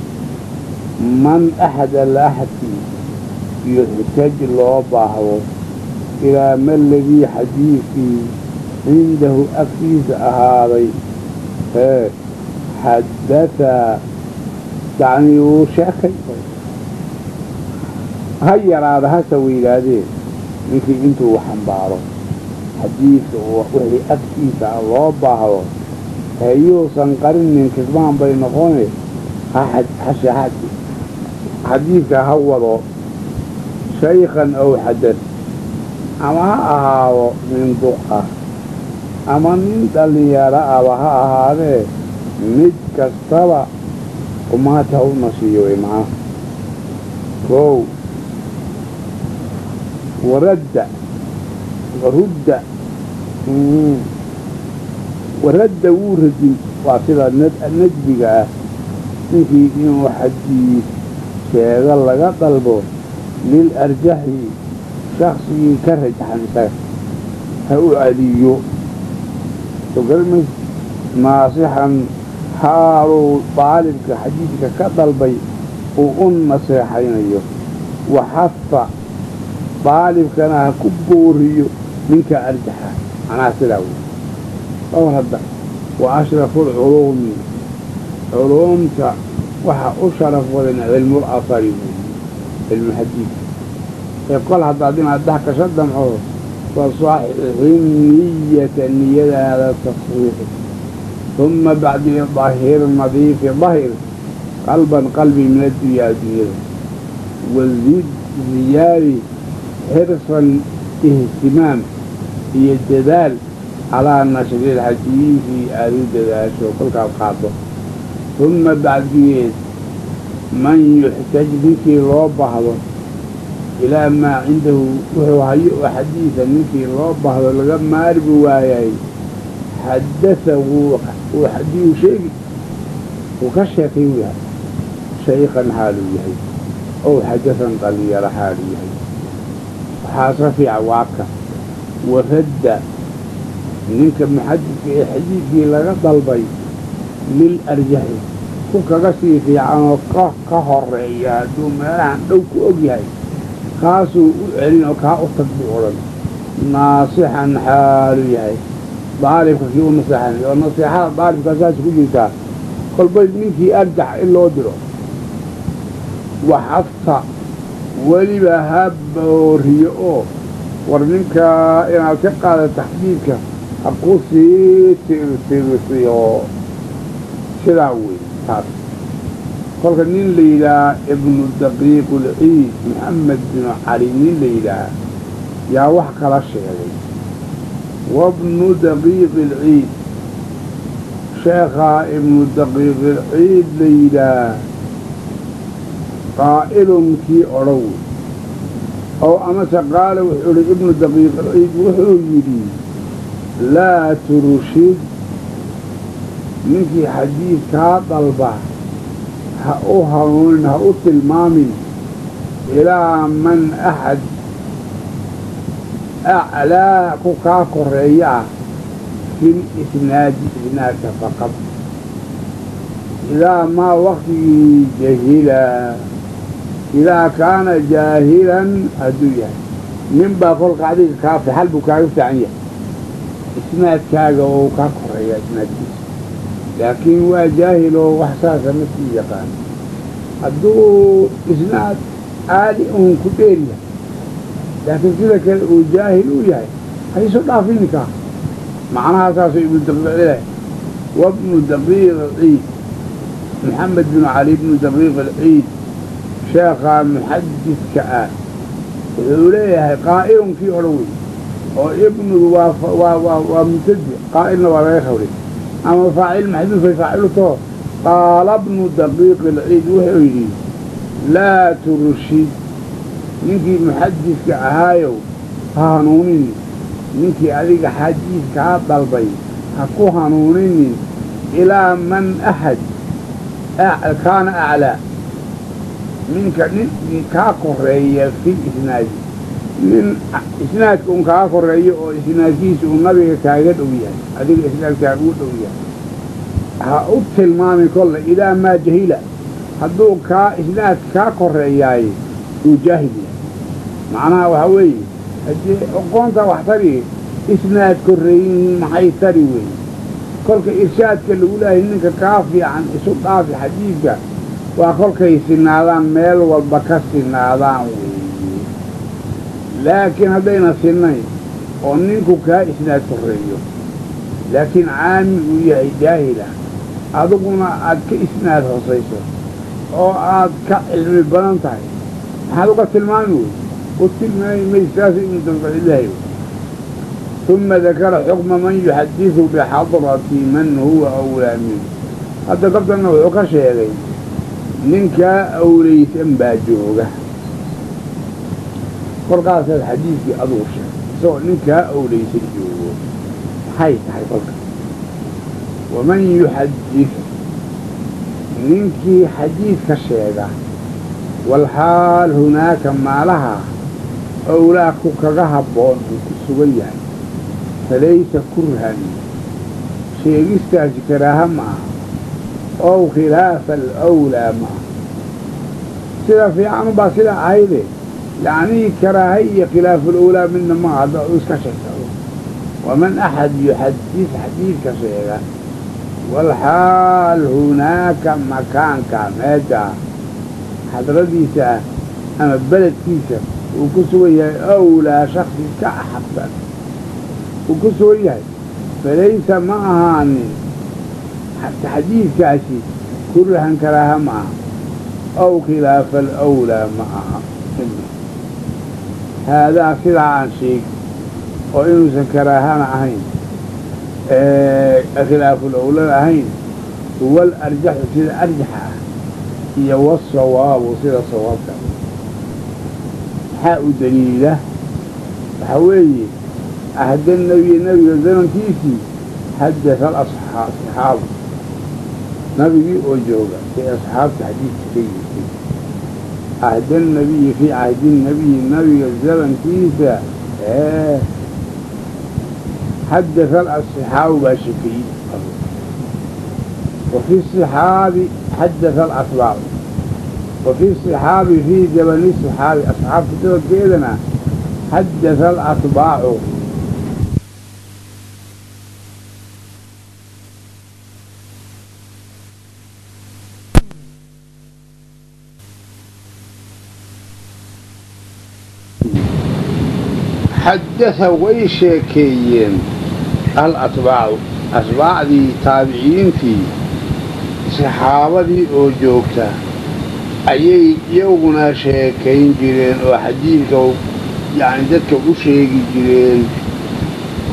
man axad alla axadkii yuxtaj loo baahdo, ilaa ma ladii xadiidkii cindahu agtiisa ahaaday ee xadatha, yacnii uu sheekay, ha yaraada hase weynaadee, ninkii intuu xambaaro Xadiidka wixii agtiisa loo baahdo hayuusan qarinin, kismaan bay noqone. Xadiidka ha wado shaykhan ow xadad, ama ha ahaado nin duq ah ama nin dhallinyaro aba ha ahaadee, mid kastaba qumaati ha u nasiiyo way macnaha. Kow waradda warudda waradda wuu radin, waa sida nadbiga ah. Ninkii inuu xadiid sheego laga dalbo, lil arjaxi, shaksigii ka rajaxan isaga ha u celiyo. Soo garamays, naasixan xaaluu daalibka xadiidka ka dalbay uu u naseexaynayo, waxafa daalibkana ha ku booriyo ninka arjaxa. Macnaha sidaa wey. Dhowr hadda wa ashrafu alculuumi, culuumta waxa u sharaf badan cilmul athari weeye, cilmu xadiidka. Ee kol haddaad inaad dhex gasho damco, fasaxixi niyata, niyadaada tasxiixi, uma bacdii dahir, nadiifi, dahir qalban, qalbi, min addunyaa, addunyada, wazid, ziyaadi, xirsan, ihtimaam iyo dadaal, calaa nashri lxadiidi aada u dadaasho kolkaad qaado. Uma bacdigeed man yuxtaj, ninkii loo baahdo, ilaa maa cindahu, wuxuu hayo oo xadiida ninkii loo baahdo laga maarmi waayay, xaddatha, wuu xadii uu sheegi, wuu ka sheekay uu yahay, shaykhan xaaluu yahay ow xadahan, dhalinyaro xaaluu yahay. Waxaasa fiican waaka waradda ninka muxadidka ee xadiidkii laga dalbay lil arjaxi, ku kaga sii fiicanoo ka horeeya hadduu meelahan dhow ku og yahay, kaasuu u celin oo kaa u tag buu odhan, naasixan xaaluu yahay daalibka kii u naseexanay. Oo naseexada daalibkaa saas ku jirtaa, kolbay ninkii arjax in loo diro. Waxafta weliba ha booriyo oo war ninkaa inaad ka qaada taxdiidka ha ku sii tirtirsiyo. Sidaa wey taas. Kolka nin la yidhaaha Ibnu Daqiiqulciid, Maxamed binu Cali nin la yidhaaha yaa wax kala sheegay. Wabnu Daqiiqilciid, sheekhaa Ibnu Daqiiqilciid la yidhaah, qaa'ilun kii odhan wey, ow amase qaala, wuxuu idhi Ibnu Daqiiqilciid, wuxuu yidhi: laa turshid, ninkii xadiid kaa dalba ha u hanuunin, ha u tilmaamin, ilaa man axad aclaa, ku kaa koreeya ah, fil isnaadi, isnaadka, faqad idaa maa waqtigii jahila, idaa kaana jaahilan hadduu yahay. Nin baa kolka adiga kaa xal buu kaaga fiican yahay isnaadkaaga oo kaa koreeya isnaadkiisa, laakiin waa jaahil oo wax saasa ma sii yaqaan. Hadduu isnaad caali uun ku dheer yahay, laakiin sida kale uu jaahil u yahay, ha isu dhaafin ninkaa. Macnaha saasuu Ibnu Daqiiq lehay. Wabnu Daqiiq Ciid, Maxamed binu Cali ibnu Daqiiq alciid, sheekhaa muxadidka ah, wuxuu leeyahay qaa'ilunkii odhan wey, oo ibnudu waa mubtadi, qaa'ilna waa laga khawray ama faacil maxduufay faacilu taho. Qaala bnu Daqiiq alciid, wuxuu yidhi: laa turshid, ninkii muxadidka ahaayow ha hanuuninin, ninkii adiga xadiid kaa dalbay ha ku hanuuninin, ilaa man axad kaana aclaa minka, nin kaa koreeya, fil isnaadi, nin isnaadka un kaa koreeyo oo isnaadkiisa uu nabiga kaaga dhow yahay, adiga isnaadkaaga u dhow yahay, ha u tilmaamin kolle. Idaa maa jahila, hadduu kaa isnaadka kaa koreeyaay uu jaahil yahay. Macnaha waxaa weeye, haddii aqoonta wax tari, isnaad korreeyin maxay tari weeye? Kolka irshaadka lagu leeyahay ninka kaa fiican isu dhaafi xadiidka waa kolkay sinaadaan, meel walba ka sinaadaan weeye. Laakiin haddayna sinayn Oo ninku kaa isnaad korreeyo laakiin caami uu yahay jaahila, adiguna aad ka isnaad hoosayso oo aad ka cilmi badan tahay, maxaad uga tilmaami wey? U tilmaami mayso. Saas ibnu daqiiqciidahay. Uma dakara xukma man yuxadisu bixadrati man huwa awlaa minhu. Hadda kabtanna wuxuu ka sheegay ninkaa awlaysan baa jooga, kolkaasaad xadiidkii adugu sheegay isagoo ninkaa awlaysan joogo. Maxay tahay kolka? Waman yuxadid, ninkii xadiidka sheega, walxaal hunaaka maalaha owlaa ku kaga habboon uu ku sugan yahay, falaysa kurhan, sheegistaasi karaaha ma aha, ow khilaafa alawlaa ma aha. Sida fiican baa sida ahayde, yacnii karaaha iyo khilaaful awlaa midna maaha hadda u iska sheegta. Waman axad yuxadid, xadiidka sheega, walxaal hunaaka makaanka meesha xadradiisa ah ama beledkiisa uu ku sugan yahay awlaa shaksi ka axabsan uu ku sugan yahay, falaysa ma ahaanin xadiidkaasi kurhan, karaaha ma aha, aw khilaafa alawlaa ma aha. Haadaa sidaa aan sheegi oo inuusan karaahana ahayn, khilaaful awlana ahayn, huwa alarjaxu, sida arjaxa ah, iyo wasawaabu, sida sawaabka. Maxaa u daliila? Waxaa weeye ahda nebiya, nebiga zamankiisii, xaddatha alasxaabu, nabigii oo jooga ee asxaabta xadiidka ka yirtay. Cahda nabiyi, fii cahdi nabiyi, nabiga zamankiisa xadatha alasxaabu baa shekeeyey, wa fi صixaabi xadatha alatbaac, wa fi صixaabi, fii zamani صixaabi, asxaabta zamankeedana xadatha alatbaacu. Xadatha way sheekeeyeen alatbaacu, atbaacdii taabiciintii, saxaabadii oo joogta ayay iyaguna sheekayn jireen oo xadiidka yacni dadka u sheegi jireen.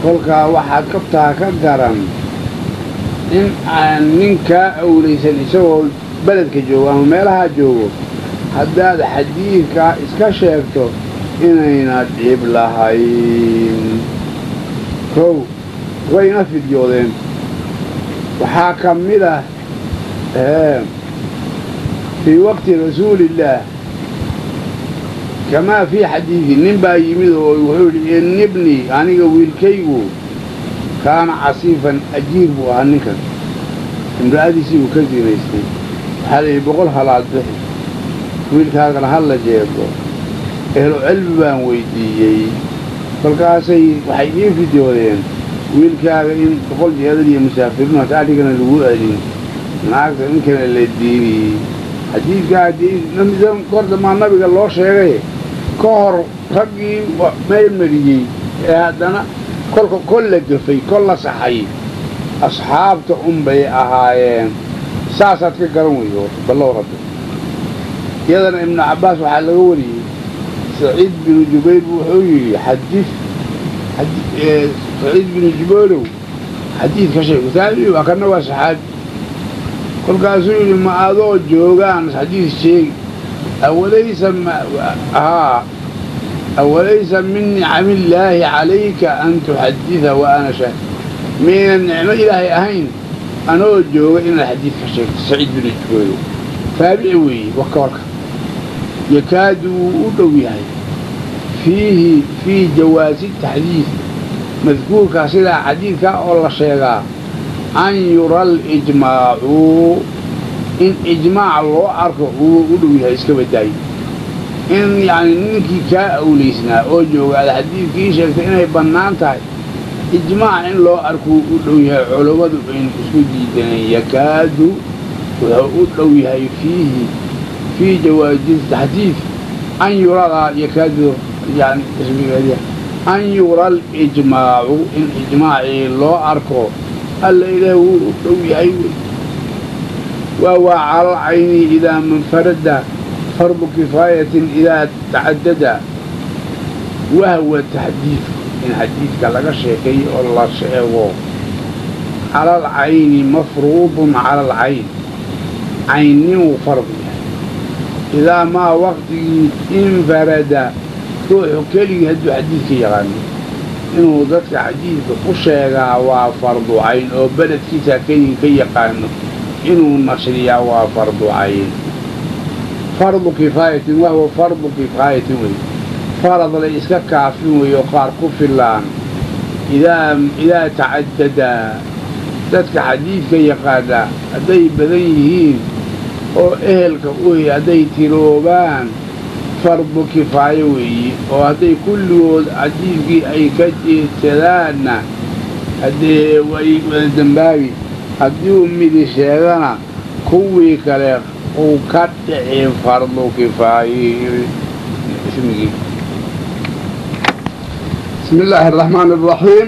Kolkaa waxaad kabtaa ka garan in aan ninkaa awlaysan isagoo beledka joogo ama meelahaa joogo haddaad xadiidkaa iska sheegto inayna dhib lahayn. Kow wayna fidyoodeen. Waxaa ka mid ah fii waqti rasuuliillaah, kamaa fii xadiidi, nin baa yimid oo wuxuu yidhi: inibnii, aniga wiilkaygu, kaana casiifan, ajiir buu ahaa ninkan, imra'adiisii uu ka sinaystay. Waxaa la yidhi: 100 halaad bixi, wiilkaagana ha la jeedo. Ehlu cilmi baan weydiiyey, kolkaasay waxay ii fidyoodeen wiilkaaga in 100 jeedal iyo musaafiriin hata adhigana lagu celin, naagta ninkana la diiniyey. Xadiidkaa haddii kor damaa nabiga loo sheegay ka hor raggii meel mariyey ee haddana kolka kol la gafay kol la saxay asxaabta unbay ahaayeen. Saasaad ka garan weydo ballow rabbi. Iyadana Ibnu Cabbaas waxaa laga wariyey, Saciid binu Jubayr wuxuu yidhi: xadid Saciid binu Jubayrow, xadiid ka sheeg. Taabici waa kana, waa saxaabi. Kolkaasuu yidhi: ma adoo joogaan xadiid sheegi? Awalaysa haa awalaysa min nicamillaahi calayka an tuxadida wa ana shaahid? Mayna nicmo ilaahay ahayn anoo jooga inaad xadiid ka sheegto? Saciid binu Jubayrow taabici weeye. Waka warka yakaadu wuu u dhow yahay fiihi, fii jawaasi taxdiid madkuurkaa, sidaa xadiidkaa oo la sheegaa, an yura alijmaacu, in ijmaac loo arko wuu u dhow yahay. Iska badaayo in yacni ninkii kaa awlaysnaa oo jooga aad xadiidkii sheegtay inay bannaan tahay, ijmaac in loo arkuu u dhow yahay. Culummadu aynu isku diidaneen. Yakaadu wuxuu u dhow yahay fiihi, fii jawaazi taxdiid, an yuradaa, yakaadu yani ismigeedya An yura alijmaacu, in ijmaacii loo arko alla ilaah wuu u dhow yahay wey. Waa cala alcayni idaa manfarada fardu kifaayatin idaa tacadada. Wahwa taxdiidku, in xadiidka laga sheekeeyo oo la sheego cala alcayni mafruudun cala alcayn, caynninuu farad yahay. Idaa maa waqtigii infarada ruuxu keligii hadduu xadiidka yaqaano inuu dadka xadiidka u sheegaa waa fardu cayn, oo beledkiisa keligii ka yaqaano inuu nashriyaa waa fardu cayn. Fardu kifaayatin, wahwa fardu kifaayatin wey, farad la iska kaafin weeyo qaar ku filaan. Idaa tacadada dadka xadiidka yaqaana hadday badan yihiin oo ehelka uhi hadday tiroobaan fardu kifaayo weeye, oo hadday kulligood xadiidkii ay ka jeedsadaanna haddee way wada dembaabi, haddii uu midi sheegana kuwii kale uu ka dhici fardu kifaayihii ismigii. بسم الله الرحمن الرحيم.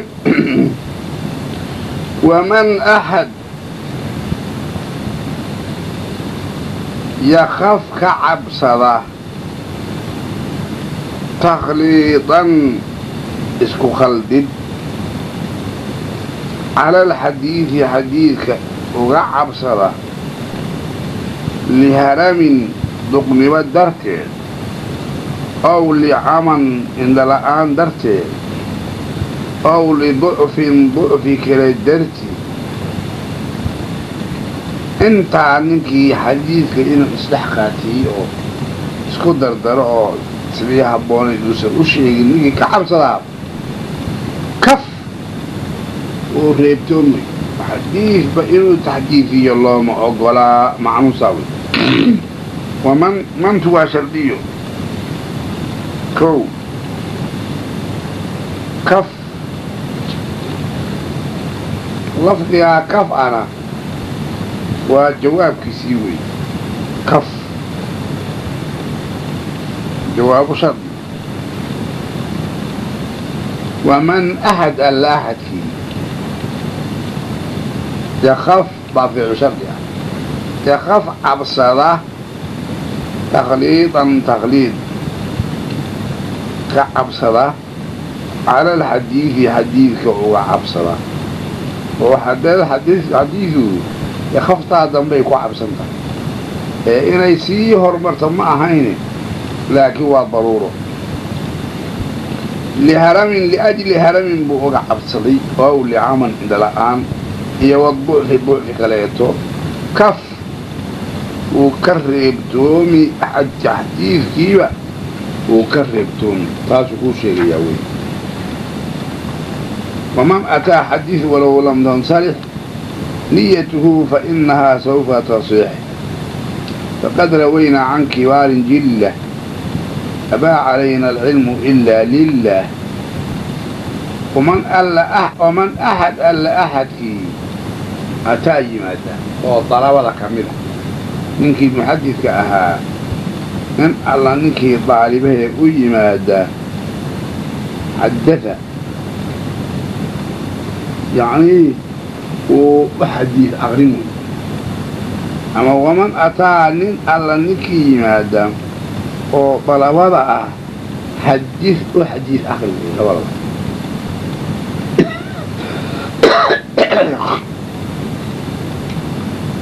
ومن أحد يخاف كعبصدة تخليطا اسكو خلدد على الحديث حديثك وعبصدة لهرم دقنبة درتين أو لعمن إن لآن درتين أو لضعف ضعف كلا درتي انت ninkii xadiidka inuu isdhex qaatiyey oo isku dardaro oo sidii habboonayd uusan u sheegin ninkii ka cabsadaa kaf uu reebtoomay xadiidba inuu taxdiifiyo looma ogolaa macnuusaa wey. Waman mantu waa shardiyo kow kaf lafdigaa kaf ana waa jawaabkiisii wey. Kaf jawaabu shardi. Waman axad alla axadkii yakaf baa ficlu shardi ah, yakaf cabsada takhliidan takhliid ka cabsada cala alxadiidi xadiidka uga cabsada oo haddee xadiidu yakhaftaa dambay ku cabsan tahay ee inay sii horumarto ma ahayne, laakiin waa daruuro. Liharamin liajli haramin buu uga cabsaday ow licaman indhala-aan iyo waducfi ducfi kaleeto kaf wuu ka reebtoomi xadiidkiiba wuu ka reebtoomi, taasuu kuu sheegayaa wey. Waman ataa xadiid walow lam tansalix niyatuhu fainahaa sawfa tasix faqad rawaynaa can kibaarin jillah abaa calayna alcilmu ilaa lilah. Waman axad alla axadkii ataa yimaada oo dalabada ka mid a ninkii muxadidka ahaa nin alla ninkii daalibahee u yimaada xadatha yacnii uu u xadiid aqrin wey. Ama waman ataa nin alla ninkii yimaada oo dalabada ah xadid u xadiid aqrin wey labadaba.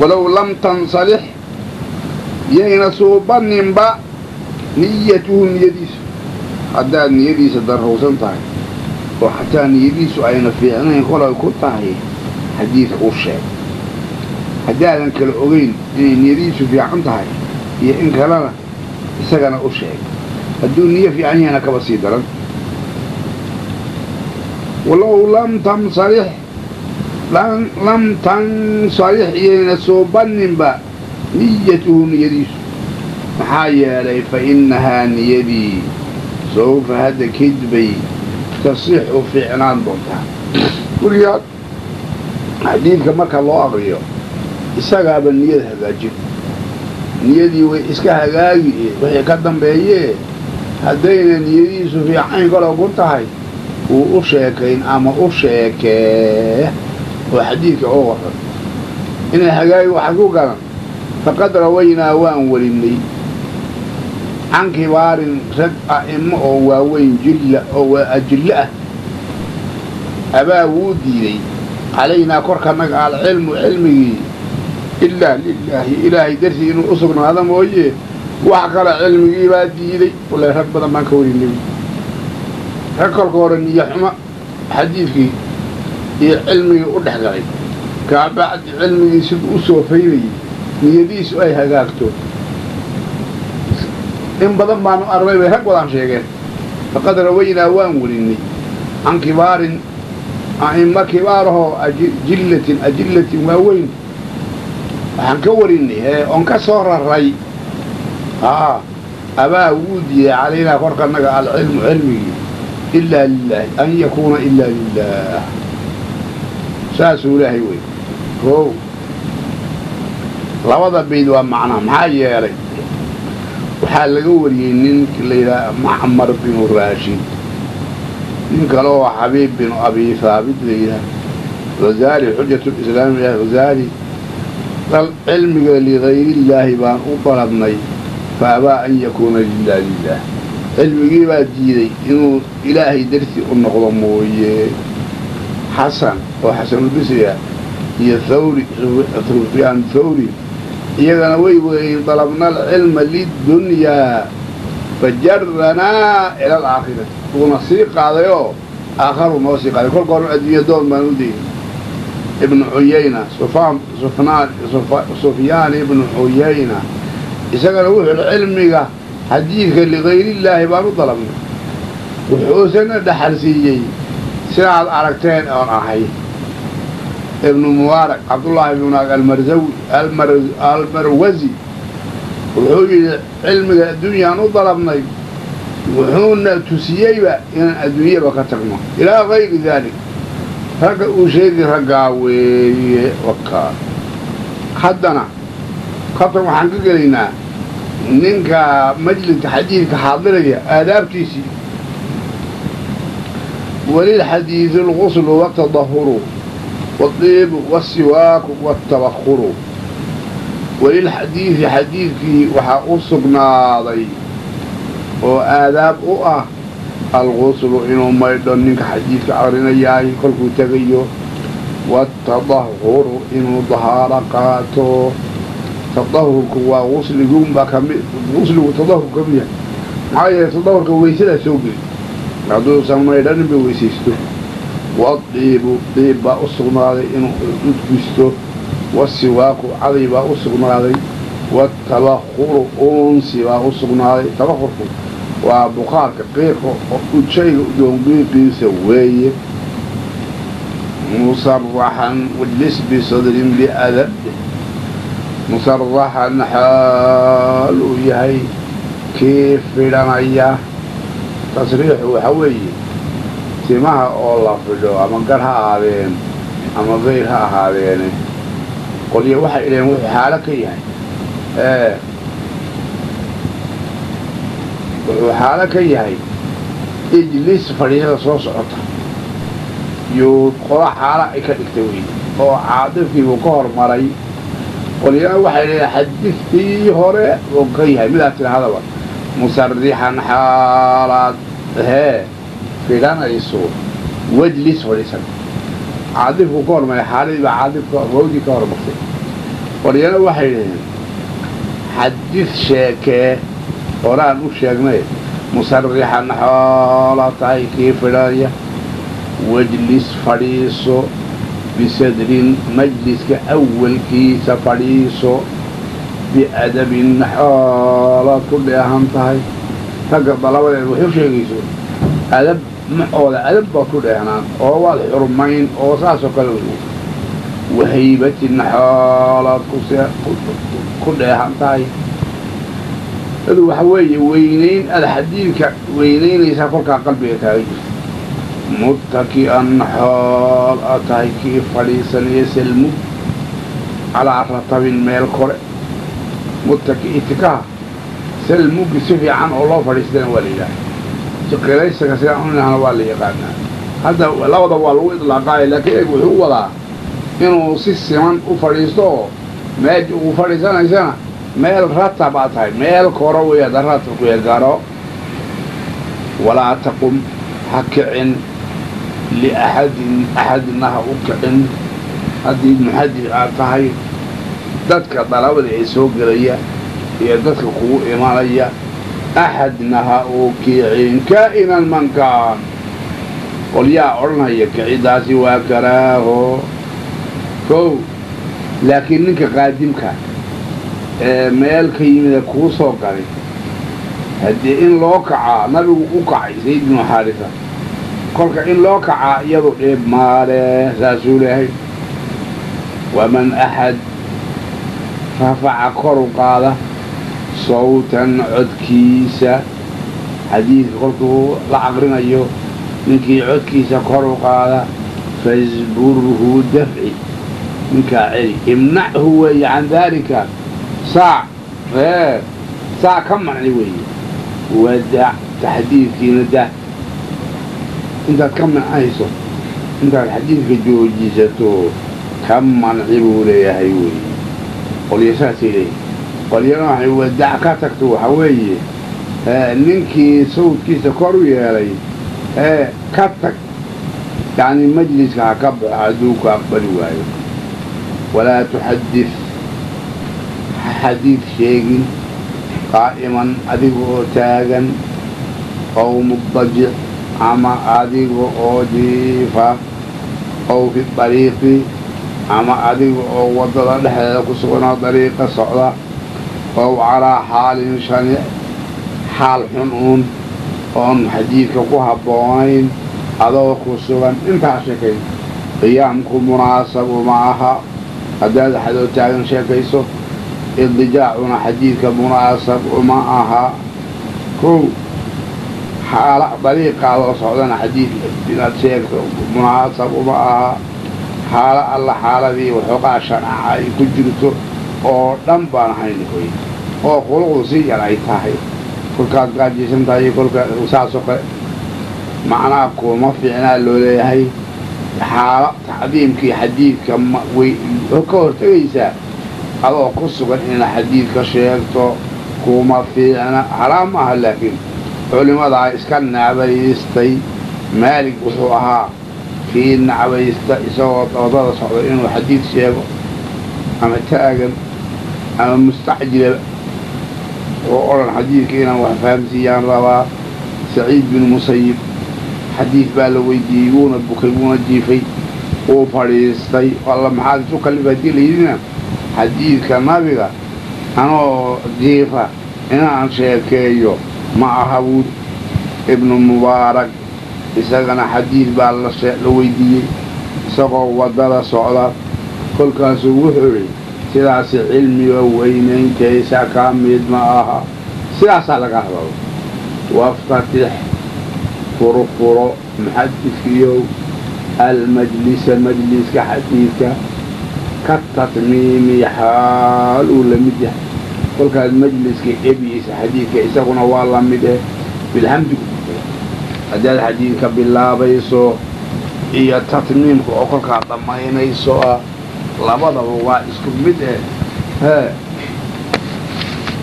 Walow lam tansalix yayna suubaninba niyatuhu niyadiisu, haddaad niyadiisa darrowsan tahay oo xataa niyadiisu ayna fiicnayn kolay ku tahay xadiidka u sheeg, haddaadan kala ogeyn inay niyadiisu fiican tahay iyo in kalena isagana u sheeg, hadduu niyo fiican yahayna kaba sii daran. Walow lam tansalix lam tansalix iyayna suubaninba niyatuhu niyadiisu, maxaa yeelay fa innahaa niyadii sawfa hadda kadibay tasixu fiicnaan doontaa. Weligaa xadiidka marka loo aqriyo isagaaba niyad hagaajin, niyadii way iska hagaagi wixii ka dambeeyee haddayna niyadiisu fiicayn kalo ku tahay Wuu u sheekayn ama u sheekee oo xadiidka oo waran inay hagaagi waxaad ku garan. Faqad rawaynaa, waan werinay, can kibaarin, rag a'imo oo waaweyn, jilla oo ajillo ah. Abaa, wuu diiday, calaynaa, korkanaga, alcilmu, cilmigii, ilaa lilaahi, ilaahay dartii inuu u sugnaado mooye wax kale cilmigii baa diiday. Wallahi, rag badan baan ka warinay, rag kolka hore niyo xumo xadiidkii iyo cilmigii u dhex galay, kabacdi cilmigii siduu u soo faynayay niyadiisu ay hagaagto. In badan baanu aragnay, bay rag wadaan sheegeen. Faqad rawaynaa, waan werinay, can kibaarin, a'immo kibaarahoo, jillatin, ajillatin, waaweyn. Waxaan ka warinay hee oon ka soo raray haa. Abaa, wuu diiday, calaynaa, korkanaga, alcilmu, cilmigii, ilaa lilaahi, an yakuuna ilaa lilaah. Saasuu ilaahay wey. Kow, labada bayd waa macnaa. Maxaa yeelay, waxaa laga wariyey ninka la yidhaha Macmar binu Raashid, nin kale oo Xabiib binu Abi Haabit la yidhaha, Hazaali Xujatulislaam yidhaha. Hazaali cilmiga ligayriillaahi baan u dalabnay, fa abaa an yakuuna lilah lilah. Cilmigii baa diiday inuu ilaahay dartii u noqdo mooye. Xasan oo Xasanulbisri ah iyo Thawri, Sufyaan Thawri, iyagana way weeyeen: dalabna alcilma lidunyaa fajaranaa ila alaakhirati. Wuuna sii qaadayoo aakharuu noo sii qaaday. Kolka hore adduunya doon baan u dayay. Ibnu Cuyayna, Sufyaan ibnu Cuyayna, isagana wuxuu cilmiga xadiidka ligayriillaahi baan u dalabnay, wuxuusana dhaxal siiyey sidaad aragteen oon ahay. Ibnu Mubaarak, Cabdullaahi ibnu Almarzawi Almarwasi, wuxuu yidhi cilmiga adduunyaan u dalabnay, wuxuuna tusiyeyba inaan adduunyaba ka tagno. Ilaa gayri daalik, ragga uu sheegi raggaa weeye. Wakaa haddana kabtan waxaan ka gelaynaa ninka majliska xadiidka xaadiraya aadaabtiisii. Walilxadiidi alquslu watadahuru wadiibu wasiwaaku watabakuru. Walilxadiidi, xadiidkii waxaa u sugnaaday oo aadaab u ah alquslu, inuu maydho ninka xadiidka aqrinayaay kolkuu tegayo, watadahuru, inuu dahaaro qaato. Tadahurku waa qusligunbaa kami, qusligu tadahurku ka mid yahay. Maxaa yeelay, tadahurka weysadaa soo geli, hadduusan maydhanin bay weysaysto. Wadiibu, diib baa u sugnaaday inuu udgisto, wasiwaaku, caday baa u sugnaaday, watabakuru, uunsi baa u sugnaaday. Tabakurku waa bukhaarka, qiiqa, shayga udgoon qiiqiisa weeye. Musaraxan wajlis bisadrin biadab. Musaraxan, xaal uu yahay kii fidhanaya. Tasriixu waxa weeye timaha oo la fidho, ama gar ha ahaadeen ama gayr ha ahaadeene. Qolyo waxay idhaheen wuxuu xaalo ka yahay, wuxuu xaalo ka yahay ijlis, fadhiisada soo socota yuu qola xaalo ay ka dhigtay wey, oo caadifkii buu ka hormaray. Qolyana waxay leedahay xadidkii hore uu ka yahay. Midaad tidhahdaba, musarixan, xaalaad hee fidhanayso, wajlis, fadhiisan. Caadifku ka hormaray, xaaladii baa caadifka wawdii ka hormartay. Qolyana waxay dhaheen xadid, sheekee, horaan u sheegnay. Musarixan, xaalaad tahay kii fidhanaya, wajlis, fadhiiso, bisadrin, majliska awalkiisa fadhiiso, biadabin, xaalaad ku dheehan tahay ragga dalabadeed waxu sheegayso adab macooda, adab baad ku dheehnaan oo waad xurmayn oo saasoo kale wey. Wahaybatin, xaalaad ku dheehan tahay adu waxa weeye weynayn aad xadiidka weynaynaysaa kolkaa qalbiga kaaga jirta. Muttaki'an, xool aad tahay kii fadhiisanaya, salmug, calaa ratabin, meel kore. Muttaki itikaha salmugi si fiican oo loo fadhiistana waa la yidhaha, si qilaysaga sidaan u nahna waa la yaqaanaa. Hadda labada waa lagu idlaaqaayo, laakiin eeg wuxuu u wadaa inuu si siman u fadhiisto oo meesha ugu fadhiisanaysana meel ratab aad tahay, meel koro wey hadda ratabku garo. Walaa taqum, ha kicin, liaxadin, axadna ha u kicin. Haddii muxadid aad tahay, dadka dalabada ee soo gelaya iyo dadka kugu imanaya axadna ha u kicin, kaa'inan man kaan. Qolyaa odhanaya kiciddaasi waa karaaho kow, laakiin ninka qaadimka ee meel ka yimida kuu soo galay, haddii in loo kacaa nabigu u kacay Sayd binu Xaarisa, kolka in loo kacaa iyadu dhib maale, saasuu leehay. Waman axad rafaca koru qaada sawtan codkiisa, xadiidka kolkuu la aqrinayo ninkii codkiisa kor u qaada, fasburhu dafci, ninkaa celi, imnachu weeye can daalika, saac ee saac ka manci weeye. Wadac taxdiidkiina dah, intaad ka mancayso, intaad xadiidka joojisato ka manci buu leeyahay weeye. Qolyo saasay leeyihin, qolyana waxay wadac ka tagto waxa weeye ninkii sawdkiisa kor u yeelay ee ka tag, yacni majliska ha ka baxo hadduu ku aqbali waayo. Walaa tuxadid, ha xadiid sheegin qaa'iman, adiga oo taagan, ow muddajic, ama adiga oo jiifa, ow fi dariiqi, ama adiga oo waddada dhexdeeda ku suganoo dariiqa socda, ow calaa xaalin shanic, xaal xun uun oon xadiidka ku habboonayn adoo ku sugan. Intaa sheekay qiyaamku munaasab uma aha haddaad axadoo taagan sheekayso, idijaacuna xadiidka munaasab uma aha. Kow xaala dariiqaadoo socdana xadiidka inaad sheegto munaasab uma aha. Xaalo alla xaaladii waxoogaa shanaca ay ku jirto oo dhan baan ahayn hoy, oo khuluqdu si yar ay tahay, kolkaad gaajaysan tahay iyo kolka saasoo kale, macnaha kuma fiicnaa loo leeyahay. Xaalo tacdiimkii xadiidka way ka hortegaysaa adoo ku sugan inaad xadiidka sheegto kuma fiicna. Xaraam maaha, laakiin culimmadaa iska nacbaystay. Maalig wuxuu ahaa kii nacbaysta isagoo waddada socda inuu xadiid sheego, ama taagan ama mustacjilaba, oo odhan xadiidka inaan wax fahamsiiyaan rabaa. Saciid bin Musayib xadiid baa la weydiiyey, wuuna bukay, wuuna jiifay, wuu fadhiistay. Alla maxaad isu kallifa haddii layidhina, xadiidka nabiga anoo jiifa inaan sheekeeyo ma aha buuri. Ibnu Mubaarak isagana xadiid baa la weydiiyey isagoo waddada socda, kolkaasuu wuxuu idhi sidaasi cilmiga weynayntiisa ka mid ma aha. Sidaasaa laga hadalo. Waftatix, furfuro muxadidkiyow, almajlisa, majliska xadiidka, ka tatmiimi xaal uu la mid yahay. Kolkaad majliska ebiisa xadiidka isaguna waa la mid eh, bilxamdi ku furfuro haddaad xadiidka bilaabayso, iyo tatmiimka oo kolkaad dhammaynayso ah, labadaba waa isku mid eh. Hee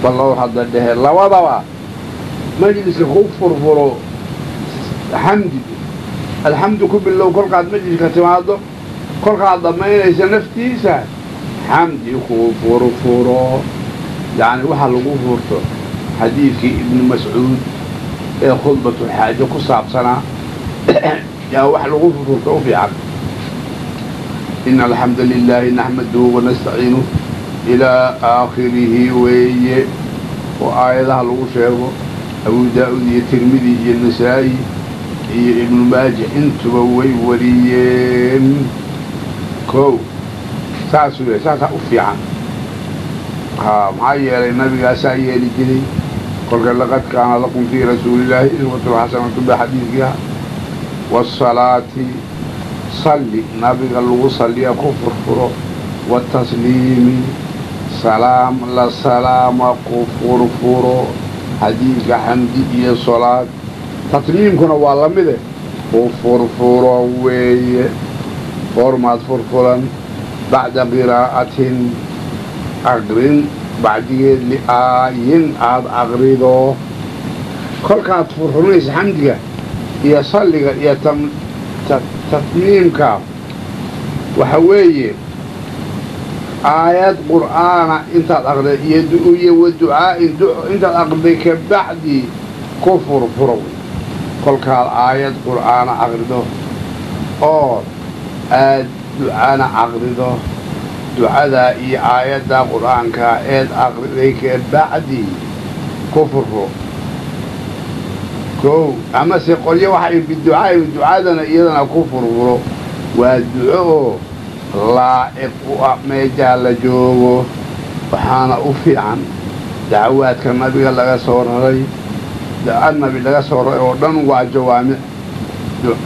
ballow hadda dhehe, labadaba majliska ku furfuro xamdi, alxamdu ku bilow kolkaad majliska timaado, kolkaad dhammaynaysa naftiisa xamdi ku furfuro. Yacni waxaa lagu furto xadiidkii Ibnu Mascuud ee khudbatu xaajo ku saabsanaa yaa wax lagu furfurto u fiican: ina alxamda lilaahi naxmaduhu wanastaciinuh ilaa aakhirihi weeye, oo aayadaha lagu sheego. Abu Daa'uud iyo Tirmidi iyo Nasaa'i iyo Ibnu Maaja intuba way wariyeen. Kow saasuu yahay, saasaa u fiican. Haa, maxaa yeelay nabigaasaa yeeli jiray. Kolka laqad kaana lakum fii rasuulillaahi iswatun xasanatu baa xadiidkii ah. Waasalaati, salli nabiga lagu salliya ku furfuro, watasliimi, salaam la salaama ku furfuro xadiidka, xamdi iyo solaad. Tatmiimkuna waa la mide. Ku furfuro weeye. Goormaad furfuran? Bacda qiraa'atin, aqrin bacdigeed, li'aayin aada aqrido. Kolkaad furfuranaysa xamdiga iyo salliga iyo tatmiimka, waxa weeye aayad qur'aana intaad aqriday iyo wa ducaa'in duco intaad aqriday ka bacdi ku furfuro. Kolkaad aayad qur'aana aqrido oo aad ducana aqrido, ducadaa iyo aayaddaa qur'aankaa eed aqriday ka bacdi ku furfuro. Kow amase qolyo waxay biducaai, ducadana iyadana ku furfuro. Waa duco oo laa'iq u ah meejaa la joogo, waxaana u fiican dacawaadka nabiga laga soo raray. Duca nabi laga soo raray oo dhan waa jawaamic.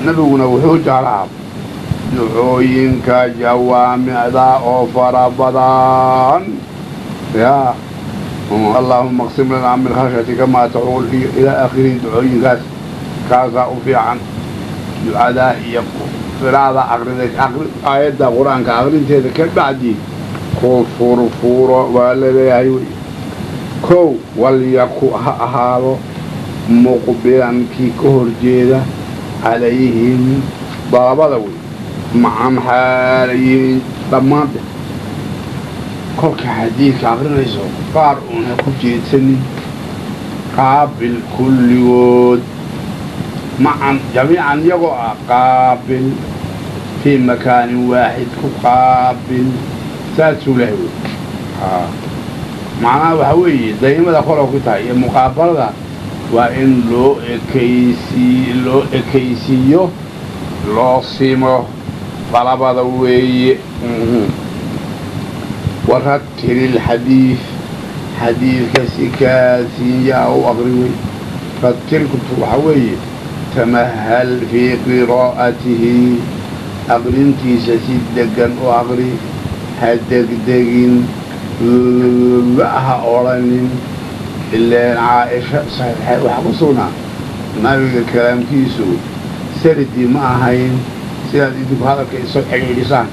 Nabiguna wuxuu jeclaa ducooyinka jawaamicda oo fara badan. Yaa allaahuma aqsim lanaa min khashyatika maa tacuul iyo ilaa aakhirihi, ducooyinkaas kaasaa u fiican. Ducadaa iyo qiraada aqriday, aayadda qur-aanka aqrinteeda ka bacdi ku furfuro waa laleeyahay wey. Kow, walyaku ha ahaado muqbilan kii ka horjeeda calayhim dalabada wey, macan xaalayihiin dhammaante. Kolka xadiidka aqrinayso qaar uun ha ku jeedsanin, qaabil kulligood, macan jamiican iyagoo ah qaabil, fii makaanin waaxid ku qaabil, saasuu lahay wey. Macnaha waxaa weeye daymada kolo ku tahay iyo muqaabalada waa in loo ekaysii, loo ekaysiiyo, loo simo dalabada weeye. Waratili lxadiid, xadiidka si kaasiinyaa u aqri wey. Ratilku waxaa weeye tamahal fii qiraa'atihi, aqrintiisa si degan u aqri, ha degdegin, ha odhanin. Ileen Caaisha saxiixay waxaa ku sugnaa nabiga kalaamkiisu sardi ma ahayn sidaad idinku hadalka iso xidhiidhisaan,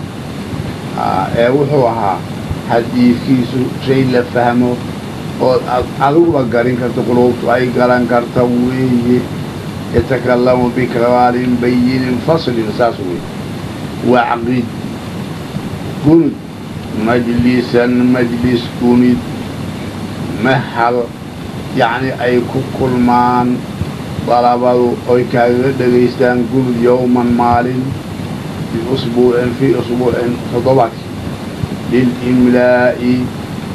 ee wuxuu ahaa xadiidkiisu shay la fahmo oo aad adiguba garin karto, quluubtu ay garan karta weeye. Yatakallamu bikalaamin bayinin faslin, saas wey. Wacqid gunud majlisan, majlis gunid, mahal yacni ay ku kulmaan dalabadu oy kaagaga dhegaystaan gunud, yowman maalin, biusbuucin, fii usbuucin toddobaadkii, lilimlaa'i,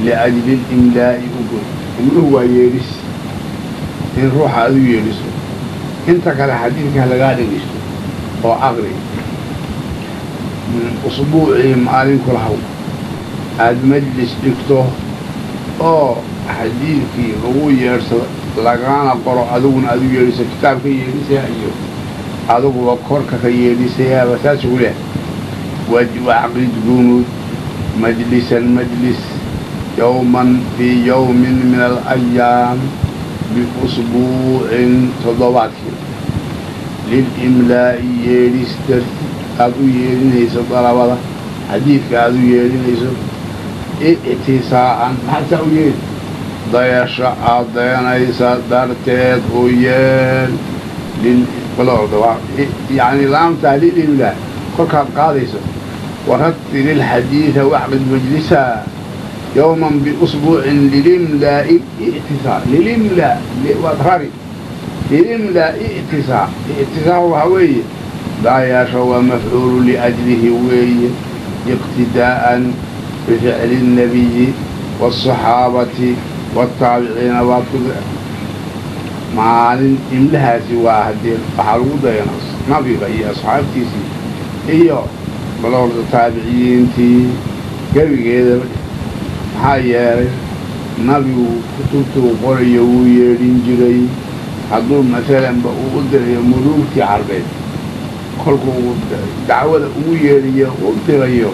liajli limlaa'i u gun. Imluhu waa yeedhis, in ruuxa aad u yeedhiso inta kale xadiidka lagaa dhegaysto oo aqri. Usbuucii maalin kulahaw aada majlis dhigto oo xadiidkii lagu yeedhsado lagaana qoro, adiguna aad u yeedhiso, kitaab ka yeedhisaya iyo adiguba korka ka yeedhisayaaba saas ugu leh. Wacqid gunud majlisan, majlis, yowman fii yowmin min alayaam, biusbuucin toddobaadkii, lilimlaa'i yeedhis darti aad u yeedhinayso dalabada xadiidka aad u yeedhinayso. Ictisaa'an, maxaa saa u yeedhi? Dayasho aad dayanaysa darteed u yeel. Yacni laamtaa lilimlaa kolkaad qaadayso, warattil ilxadiida wacqid majlisa yowman biusbuucin lilimlaa'i ictisaa, lilimlaa waad rari, lilimlaa ictisaa. Ictisaa waxaa weeye dayasho, waa mafcuulu liajlihi weeye, iqtidaa'an bificli الnabiyi waالصaxaabati waالtaabiciina. Baad ku maalin imlahaasi waa haddee waxaa lagu dayana nabiga iyo asxaabtiisii iyo balorda taabiciyiintii gebigeedaba. Maxaa yeelay nabigu kutubtuu qorayo wuu yeedhin jiray. Hadduu masalanba uu u dirayo muluugtii carbeed, kolkuu dacwada ugu yeedhiyo u dirayo,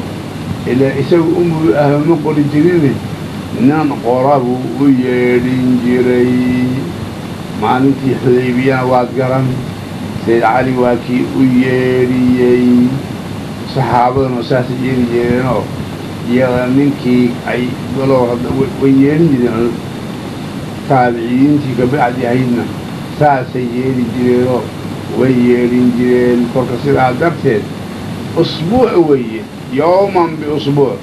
ilaa isagu umuu ah ma qori jirine, nin qora buu u yeedhin jiray. Maalintii Xudaybiyana waad garan. Sayid Cali waa kii u yeedhiyey, saxaabaduna saasay yeeli jireenoo iyada ninkii ay galow way yeelin jireen. Taabiciyiintii kabacdi ahaydna saasay yeeli jireenoo way yeelin jireen. Kolka sidaa darteed usbuuc weeye, yowman biusbuuc,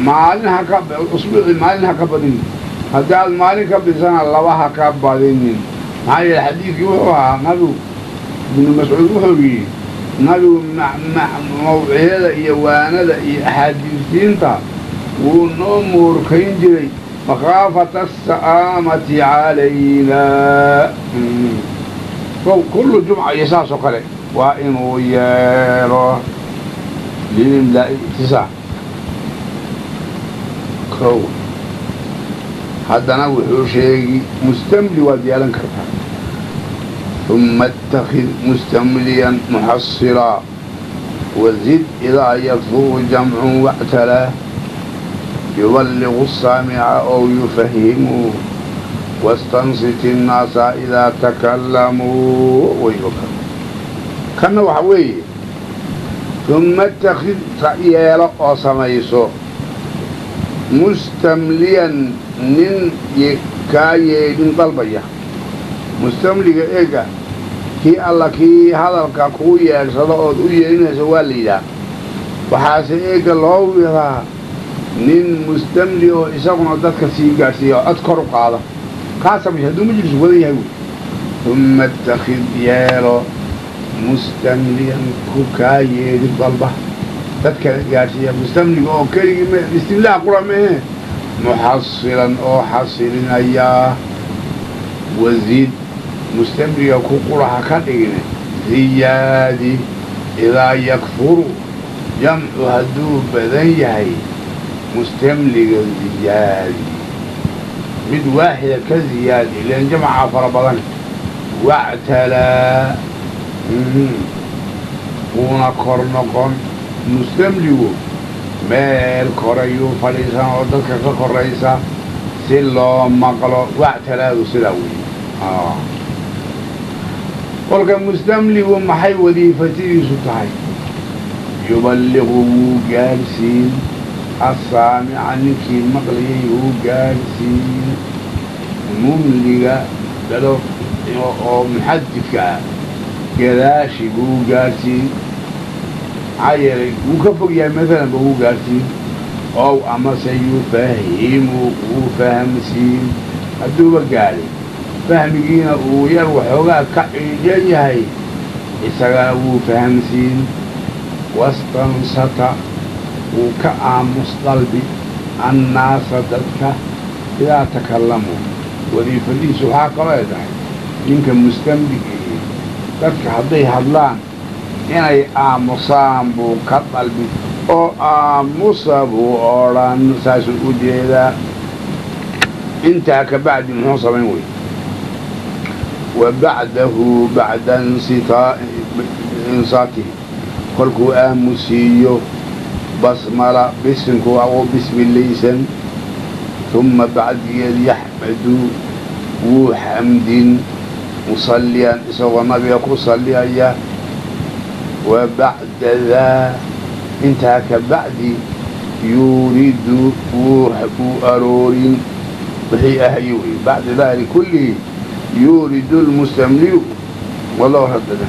maalin haka usbuucii maalin ha ka badinin. Haddaad maalin ka bidisana laba ha ka badinin. Maxaa yeele xadiidkii wuxuu ahaa nabigu, Ibnu Mascuud wuxuu yidhi nabigu mawciyada iyo waanada iyo axaadiisiinta wuu noo muurkayn jiray makhaafata asa'aamati calaynaa. Kullu jumca iyo saas oo kale waa inuu yeelo lilimlaa'i tisa kow. Haddana wuxuu sheegi mustamli waad yeelan kartaa. Uma اtakid mustamliyan muxasilaa wazid idaa yadfuu jamcu wactalaa yuballigu الsaamica ow yufahimu wastansit الnaasa idaa takalamuu. Wayka kanna waxa weeye uma اtakid yeelo oo samayso mustamliyan nin kaa yeedhin dalbaya. Mustamliga eega kii alla kii hadalka kuu yeedhsado ood u yeedhinayso waa la yidhaah. Waxaase eegga loo wiraa nin mustamli oo isaguna dadka sii gaadhsiiya oo cod kor u qaada kaa samaysa hadduu majlisu wadan yahay wey. Uma ittakhid yeelo mustamliyan ku kaa yeedhin dalba dadkana gaadhsiiya. Mustamliga oo keligii m istimlaa qura mehe, muxasilan oo xasilinayaa. Wasiid mustamliga ku quraha ka dhigine ziyaadi idaa yakfuru jamcu hadduu badan yahay mustamliga ziyaadi mid waaxida ka ziyaadi ilan jamcaa fara badan. Wactalaa wuuna kor noqon mustamligu, meel korayuu fadhiisan oo dadka ka koraysa si loo maqlo. Wactalaadu sidaa weeye. Kolka mustamligu maxay wadiifatidiisu tahay? Yuballiqu wuu gaadhsiin assaamica, ninkii maqlayay wuu gaadhsiin. Mumliga dhalo oo muxadidka ah gadaashi buu gaadhsiin, maxaa yeelay wuu ka fog yahay maalan ba wuu gaadhsiin. Ow amase yufahimu wuu fahamsiin, hadduuba gaadhay fahmigiina uu yar waxoogaa ka ciidhan yahay isagana wuu fahamsiin. Wastansata wuu ka aamus dalbi annaasa dadka idaa takalamuu. Wadiifadiisu waxaa kaloo ay tahay ninka mustamligii dadka hadday hadlaan inay aamusaan buu ka dalbi oo aamusa buu odhan, saasuu u jeedaa. Intaa ka bacdi muxuu samayn wey? Wa bacdahu bacda insaatihi kolkuu aamusiiyo basmala bisinku uu bismilaysan. Uma bacdigeed yaxmadu wuu xamdin musalliyan isagoo nabiga ku salliyaya. Wa bacda daa intaa ka bacdi yuuridu wuu aroorin wixii ahayi wey. Bacda daali kullihi yuuridu lmustamliyu wallahu radada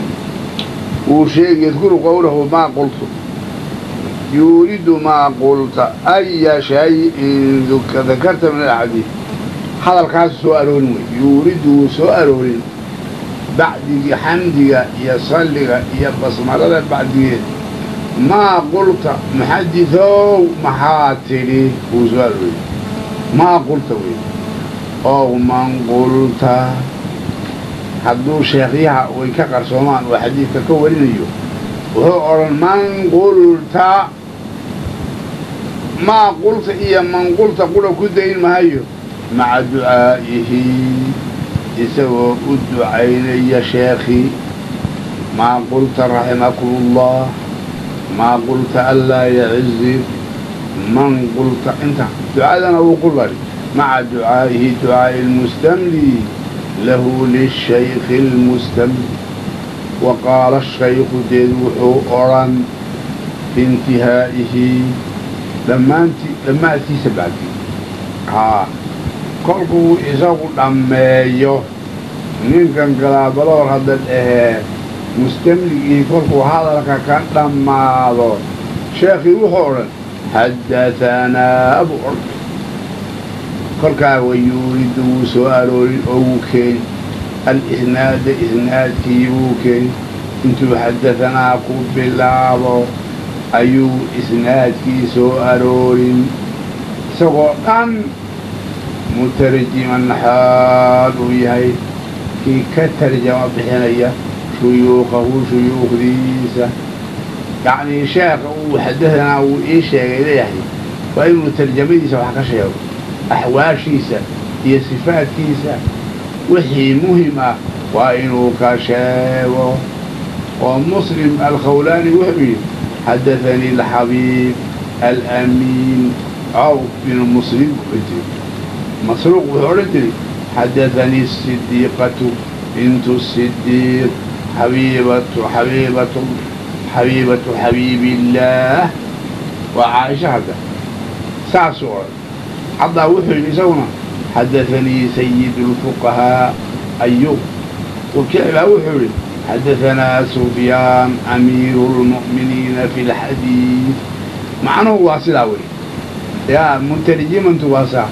wuu sheegi yadkuru qowlahu maa qultu yuuridu maa qulta aya shayin dakarta min alxadiid. Hadalkaasu soo aroorin wey. Yuuridu wuu soo aroorin bacdigii xamdiga iyo salliga iyo basmalada bacdigeed maa qulta muxadidow maxaa tidhi wuu soo aroorin maa qulta wey. Ow man qulta hadduu sheekhyaha way ka qarsoomaan oo xadiidka ka warinayo wuxuu odhan man qulta maa qulta iyo man qulta qura ku dayn mahayo maca ducaa'ihi isagoo u ducaynaya sheekhii. Maa qulta raximakumullah, maa qulta anlaa yacizik, man qulta inta ducadana wuu ku dari maca ducaa'ihi ducaa'i lmustamli lahu lishaykhi lmustamli. Wa qaala shaykhu deed wuxuu odhan fi intihaa'ihi dhammaantii dhammaadkiisa bacdi haa kolkuu isagu dhammeeyo ninkan galaabaloor hadda dhahee mustamligii kolkuu hadalka ka dhammaado sheekhii wuxuu odhan xaddathanaa buu odhan. Kolkaa wayuuridu wuu soo aroorin oo wuu keeni alisnaada isnaadkii wuu keeni intuu xaddathanaa ku bilaabo ayuu isnaadkii soo aroorin isagoo dhan mutarjiman xaal uu yahay kii ka tarjama bixinaya shuyuukhahu shuyuukhdiisa. Yacnii sheekha uu xaddathanaa wuu ii sheegay leeyahay waa inuu tarjamadiisa wax ka sheego, axwaashiisa iyo sifaadkiisa wixii muhim ah waa inuu ka sheego. Oo Muslim Alkhawlaani wuxuu yidhi xaddathanii alxabiib alamiin Cawf binu Muslim buu odhan jiray. Masruuq wuxuu odhan jiray xaddathanii asidiiqatu bintu sidiiq xabiibatu xabiibatu xabiibatu xabiibillaah waa Caaisha hadda saasuu odhan. Haddaa wuxuu yidhi isaguna xaddathanii sayidu lfuqahaa Ayub. Wakiic baa wuxuu yidhi xaddathanaa Sufyaan amiiru lmu'miniina fi lxadiid. Macnuhu waa sidaa wey yaa mutarjimantu waa saa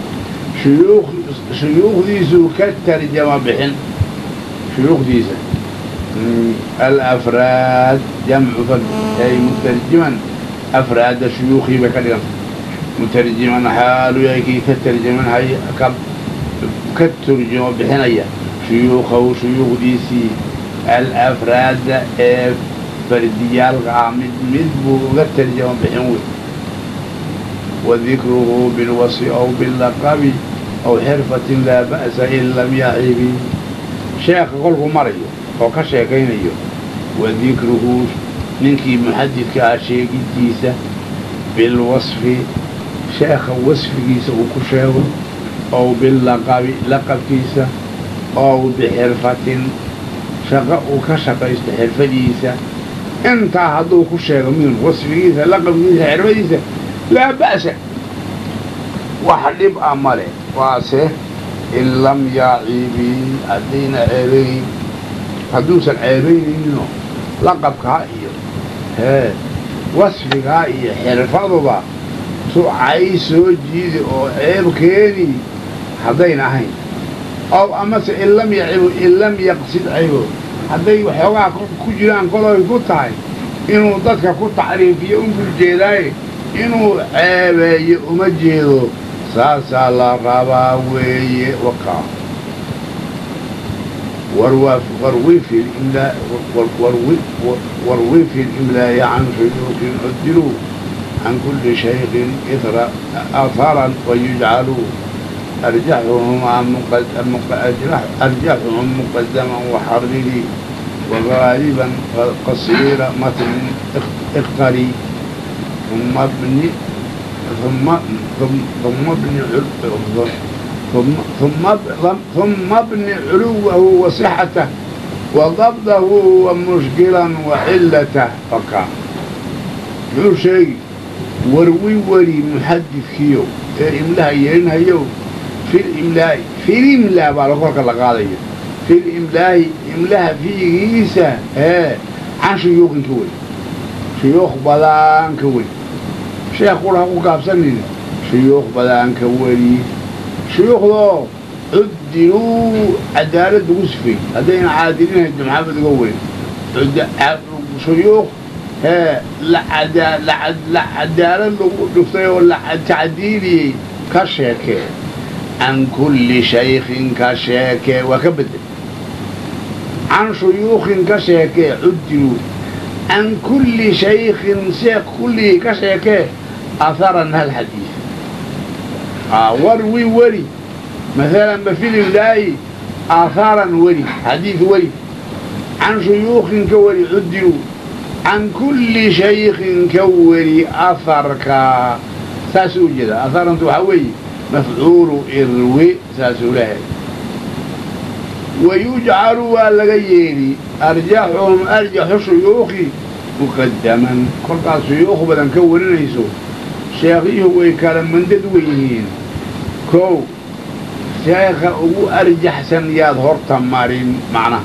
shuyuukhdiisuu ka tarjama bixin shuyuukhdiisa alafraad jamcu fard ay mutarjiman afraada shuyuukhii bay ka dhiganta mutarjiman xaalu yahay kii ka tarjamanhaya ka turjamo bixinaya shuyuukhahu shuyuukhdiisii alafraada ee fardiyaalka ah mid mid buu uga tarjamo bixin wey. Wadikruhu bilwasfi aw bilaqabi aw xirfatin laa ba'sa in lam yacibi. Sheekha kolkuu marayo oo ka sheekaynayo wadikruhu ninkii muxadidka ah sheegidiisa bilwasfi sheekha wasfigiisa uu ku sheego ow bilaqabi laqabkiisa ow bixirfatin shaqo uu ka shaqaysto xirfadiisa intaa hadduu ku sheego midun wasfigiisa laqabkiisa xirfadiisa laa ba'sa wax dhib a male waase in lam yacibi haddayna ceebayn hadduusan ceebaynayninoo laqabkaa iyo hee wasfigaa iyo xirfaduba tucay soo jiidi oo ceeb keeni haddayna ahayn ow amase in lam yacibu in lam yaqsid caybo hadday waxoogaa ku jiraan koloy ku tahay inuu dadka ku tacriifiyo unbuu jeedaaye inuu ceebeeyo uma jeedo saasaa la rabaa weeye wakaa. Warwi fi limlaa'i can shuyuukin cudiluu can kulli shaykhin aharan wayujcaluu arjaxuhum muqadaman waxariri wagaaliban qasiira matnin iqtari ثم ابن ثم ثم ابن ثم ثم ابن علوه وصحته وضبطه ومشكلا وعلته فكا muxuu sheegi warwi wari muxadidkiyo ee imlaha yeelinhayow filimlaa'i filimlaa baa korka la qaadayo filimlaa'i imlaha fiigiisa ee can shuyuuqin ka wey shuyuukh badan ka weri sheekh qura ha ku gaabsanina shuyuukh badan ka weri shuyuukhdoo cudiluu cadaalad lagu sifeeyey haddayna caadilinahayd maxamed uga werin shuyuukh hee la cadaalad lagu dhuftay oo la tacdiiliyey ka sheekee can kulli shaykhin ka sheekee waa ka bedel can shuyuukhin ka sheekee cudiluu can kulli shaykhin sheekh kulligii ka sheekee aharan hal xadiid warwi weri maalan bafilimlaayi aatharan weri xadiid weri can shuyuukhin ka weri cudiluu can kulli shaykhin ka weri aharka saasuu u jeedaa aharantu waxaa weeye mafcuulu irwi saasuu lehay. Wayujcalu waa laga yeeli arjaxuhum arjaxu shuyuukhi muqadaman. Kolkaas shuyuukh badan ka warinayso, sheekhyuhu way kala mandad wen yihiin. Kow, sheekha ugu arjaxsan yaad horta marin macnaha.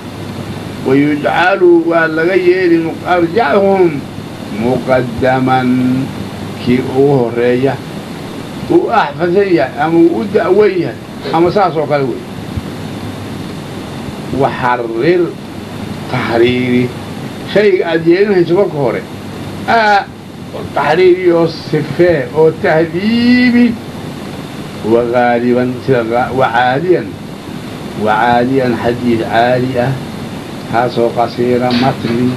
Wayujcalu waa laga yeeli arjaxuhum muqadaman, kii ugu horreeya uu axfasan yahay ama uu u da'wan yahay ama saas oo kale wey. Waxarir taxriiri shayga aad yeelinayso kolka hore taxriiri oo sifee oo tahdiibi. Wagaaliban sida wacaaliyan wacaaliyan xadiid caali ah kaasoo qasiira matni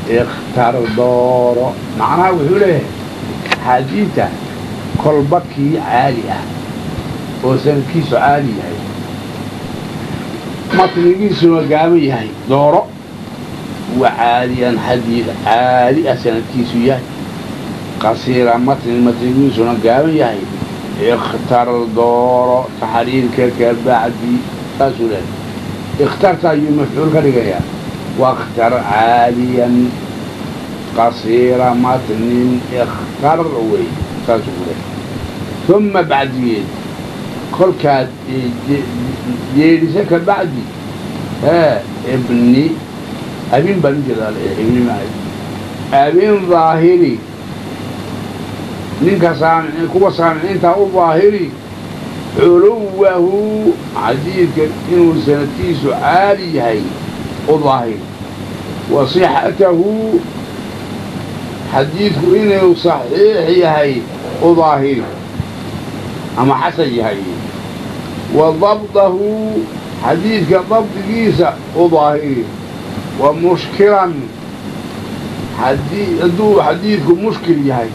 ikhtar dooro. Macnaha wuxuu leeyahay axaadiidta kolba kii caali ah oo sanadkiisu caali yahay, matnigiisuna gaaban yahay, dooro. Wacaaliyan xadiid caali ah sanadkiisu yahay, qasiira matni matnigiisuna gaaban yahay, ikhtar dooro taxriirka ka bacdi. Saasuu leeyahay. Ikhtarta ayuu mafcuul ka dhigayaa. Wakhtar caaliyan qasiira matnin ikhtar wey, saasuu ku leeyahay. Uma bacdigeed kolkaad yeedhisa ka bacdi hee ibni abin baan ujeedaa, ibni maayo, abin daahiri ninka saamici kuwa saamiciintaa u daahiri culuwahu xadiidka inuu sanadkiisu caali yahay u daahiri, wa sixatahu xadiidku inuu saxiix yahay u daahiri ama xasan yahay, wa dabdahu xadiidka dabdigiisa u daahiri, wa mushkilan hadduu xadiidku mushkil yahay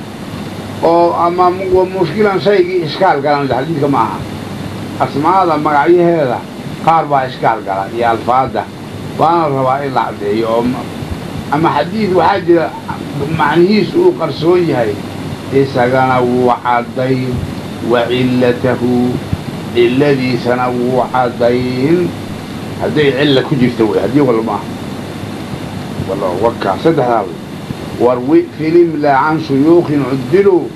oo ama wa mushkilan shaygii ishkaal galan. Xadiidka ma aha, asmaada magacyaheeda qaar baa ishkaal gala iyo alfaadda, waana la rabaa in la caddeeyo. Oo ama xadiid waxaa jira macnihiisu uu qarsoon yahay, isagana wuu caddayn. Wa cillatahu cilladiisana wuu caddayn hadday cilla ku jirta wey, haddii walla ma aha wakaa saddexdaa wey. Warwi filimla can shuyuukhin cuddiluu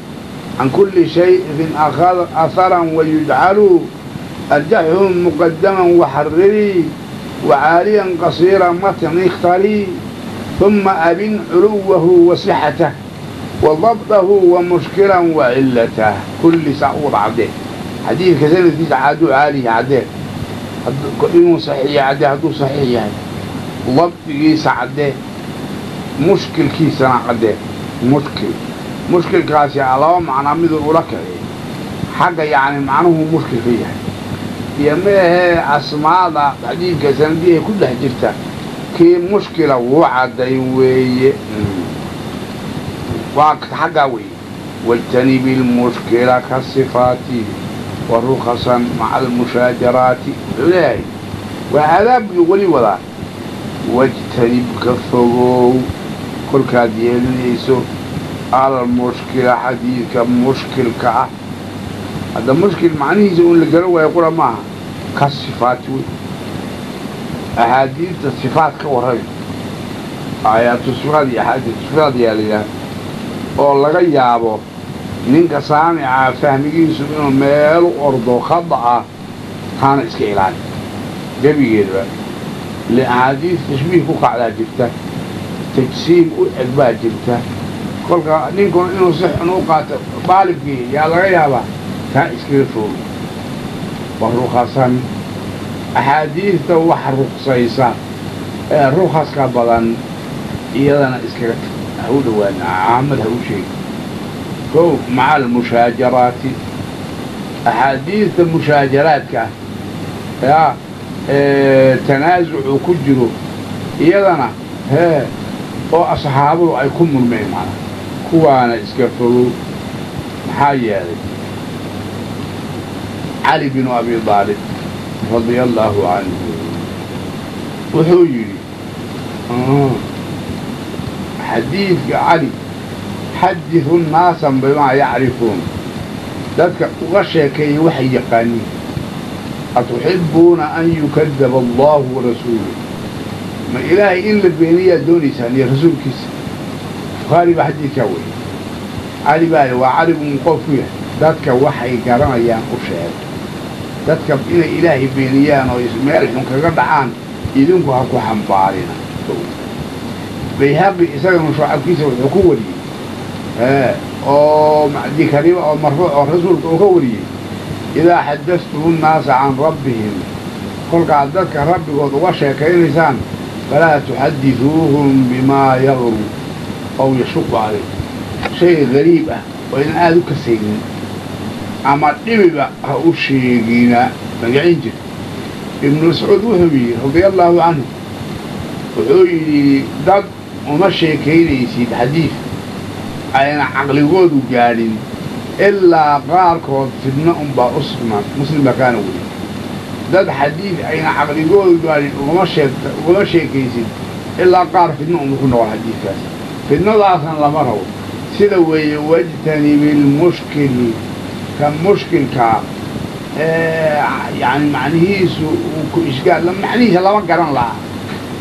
can kulli shayin aharan wayujcaluu arjaxuhum muqadaman waxaririi wacaaliyan qasiira matn ikhtarii ثuma abin culuwahu wa sixatah wa dabdahu wa mushkilan wa cilatah. Kulli saa u wada caddee xadiidka sanadkiisa hadduu caali yahay caddee, inuu saxiix yahay caddee, hadduu saxiix yahay dabdigiisa caddee, mushkilkiisana caddee. Mushkil mushkilkaasi laba macnaa miduu ula kacay xagga yacni macnuhu mushkilka yahay iyo meahee asmaada xadiidka sanadiha ku dhex jirta kii mushkila wuu caddayn weeye, waa xaggaa weeye. Wاjtanibi اlmushkila kasifaati wa rukhasan maca almushaajaraati. Wuxuu leeyahay waa aadaab buu weli wadaa. Wajtanib ka fogow kolkaad yeelinayso almushkila xadiidka mushkilka ah. Hadda mushkil macnihiisa un la garan waayo qura maaha, ka sifaati wey axaadiidta sifaat ka warrami, aayaatu sifaat iyo axaadiisu sifaat yaa la yidhaha, oo laga yaabo ninka saamicaa fahmigiisu inuu meel u ordo khada ah, taana iska ilaali gebigeedba. Ile axaadiis tashbiih ku kacdaa jirta, tajsiim u eg baa jirta, kolka ninkuna inuu si xun u qaato daalibkii yaa laga yaabaa, taa iskaga foogo. Wa rukhasan axaadiidta wax ruksaysa ee rukhaska badan iyadana iskaga tag, ha u dhowaana caamad ha u sheegi. Kow, maca almushaajaraati axaadiidta mushaajaraadka ah yaa tanaasucu ku jiro iyadana hee oo asxaabadu ay ku murmeen macnaha, kuwaana iska fogow. Maxaa yeelay Cali binu Abi Daalib radia allaahu canhu wuxuu yidhi xadiidka Cali: xadiثu nnaasa bimaa yacrifuun, dadka uga sheekeeyay waxay yaqaaniin. Atuxibuuna an yukadaba allahu warasuuluh, ma ilaahay in la beeniyaa doonaysaan iyo rasuulkiisa? Bukhaari baa xadiidkaa weriye. Cali baa waa cali buu qof ku yahay, dadka waxay garanayaan u sheeg. Dadka inay ilaahay beeniyaan oo meel xun kaga dhacaan idinku ha ku xambaarina. Bayhaqi isagana shucabkiisa wuxuu ku wariyey oo macdikariba oo marfuuc oo rasuulka uu ka wariyey, idaa xadadtum nnaasa can rabbihim, kolkaad dadka rabbigood uga sheekaynaysaan, falaa tuxadiduuhum bimaa yaqru aw yashuqu calayh, shay gariib ah oo idan aada u kasaynin ama dhibiba ha u sheegina. Magacin jir Ibnu Mascuud wuxuu yidhi radia allaahu canhu, wuxuu yidhi dad uma sheekaynaysid xadiid ayna caqligoodu gaadhin ilaa qaarkood fidno unbaa u sugnaan. Muslim baa kaana weriy. Dad xadiid ayna caqligoodu gaadhin ugama sheekaysid ilaa qaar fidno unba ku noqon xadiidkaas, fidnadaasna lama rabo. Sida weeye wajtanibilmushkili, ka mushkilkaa yani macnihiisu uu ku ishkaal, macnihiisa lama garan lahaa,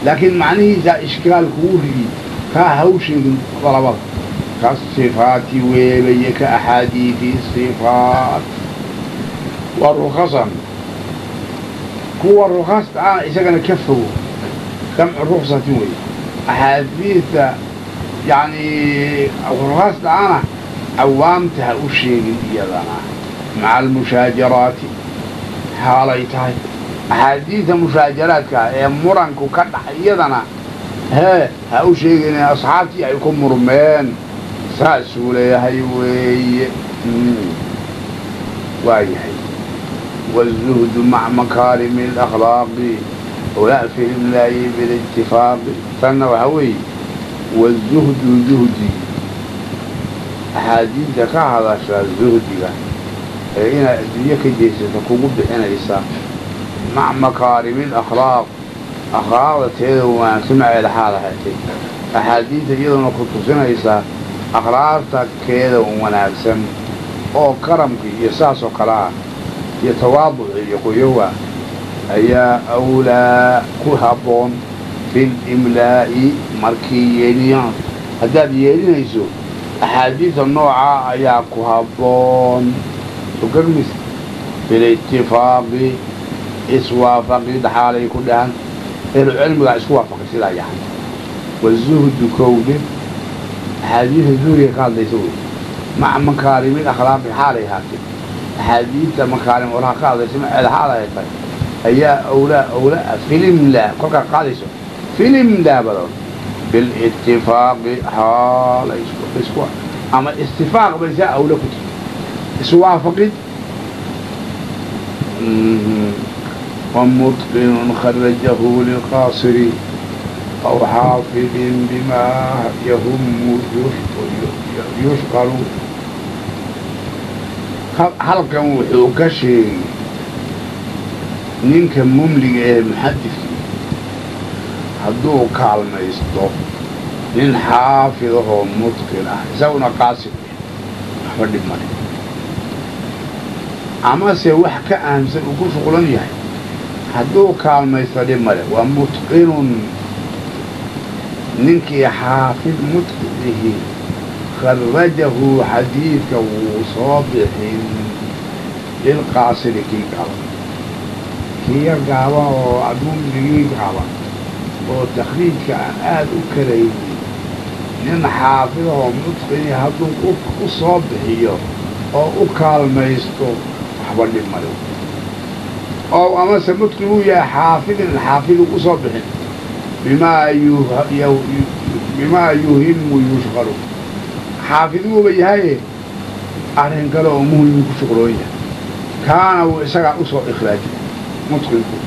laakiin macnihiisa ishkaal kugu rigi, kaa ha u sheegin dalabada. Kasifaati weebaye ka axaadiidi sifaat wa rukhasan, kuwa rukhasta ana isagana ka fogo, jamcu ruksatin weeye. Axaadiidta yacni rukhasta ana cawaamta ha u sheegin iyadana, maca almushaajaraati xaalay tahay. Axaadiidta mushaajaraadka ee muranku ka dhacay iyadana hee ha u sheegin asxaabtii ay ku murmeen, saasuu leeyahay weeye. Waa yahay wالzuhdu maca makaarimi اlأkhlaaqi walaa fi limlaayi biاlاtifaaqi. Tanna waxaa weeye wالzuhdu zuhdi, axaadiidta ka hadasha zuhdiga ee inaad adduunyo ka jeysata kugu bixinaysa, maca makaarimi alakhlaaq, akhlaaqda teeda wanaagsan maceeda xaal ahaatay, axaadiidta iyaduna ku tusinaysa akhlaaqta keeda wanaagsan oo karamka iyo saas oo kale ah iyo tawaaduci iyo qoyowa ayaa awlaa ku habboon filimlaa'i markii yeeliyaan. Haddaad yeelinayso axaadiidta noocaa ayaa ku habboon sogarmis bilitifaaqi, iswaafaqid xaalay ku dhahan ahlucilmigaa isku waafaqay sidaa yahay. Wazuhdu kowde axaadiidta zuhriga ka hadlaysa wey, maca makaarimi akhlaaqi xaalay ahaatay, axaadiidta makaarim oraha ka hadlaysa maceeda xaalay tahay ayaa awlaa awlaa filimlaa kolkaa qaadayso filimlaa badan bilitifaaqi xaalay isku ama istifaaq bay saa awla ku jirta iswaafaqid. ومتقن خرجه للقاصر أو حافظ بما يهم يشغل. Halkan wuxuu ka sheegay ninka mumliga ee muxadidkii hadduu kaalmaysto nin xaafid ahoo mutqin ah isaguna qaasir waxba dhib male, amase wax ka ahamsan uu ku shuqulan yahay hadduu kaalmaysto dhib male. Waa mutqinun ninkii xaafid mutqinihi, kharajahu xadiidka wuu soo bixin lilqaasiri kii gaaban, kii yar gaaban oo mumligii gaaban oo takhriijka aan aada u karaynin, nin xaafidahoo mutqini hadduu u soo bixiyo oo u kaalmaysto waxba dhib male. Oo amase mutqin uu yahay xaafidin xaafidu u soo bixin bimaa yuhimu yushqalu, xaafiduuba yahaye arrin kale oo muhimu ku shuqloon yahay, kaana wuu isagaa usoo ikhraajin. Mutqinku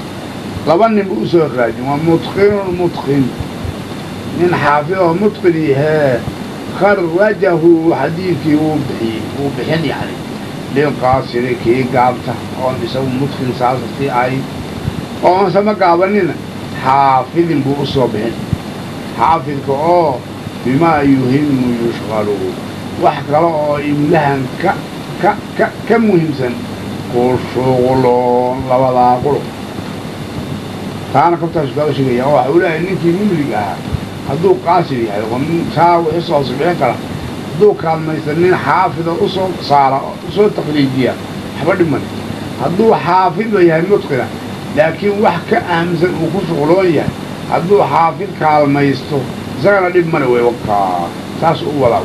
laba nin buu usoo ikhraajin, waa mutqinun mutqin, nin xaafid oo mutqin yahee kharajahu xadiidkii wuu bixiyey, wuu bixin yani lilqaasiri kii gaabta oon isagu mutqin saasasii ahayn oo amase ma gaabanina xaafidin buu usoo bixin, xaafidka oo bimaa yuhimu yushqalu wax kale oo imlahan ka ka ka ka muhiimsan Ku shuqloon labadaa qolo taana kabtaas kaaga sheegaya. Waxa uu leeyahay ninkii mumliga ahaa hadduu qaasir yahay oo nin saa wixii soo sibixin kara hadduu kaalmaysta nin xaafida usoo saara usoo takhriijiya waxba dhiman. Hadduu xaafidba yahay mutqina laakiin wax ka ahamsan uu ku shuqloon yahay hadduu xaafid kaalmaysto isagana dhib male wey. Wakaa saas u wadaa.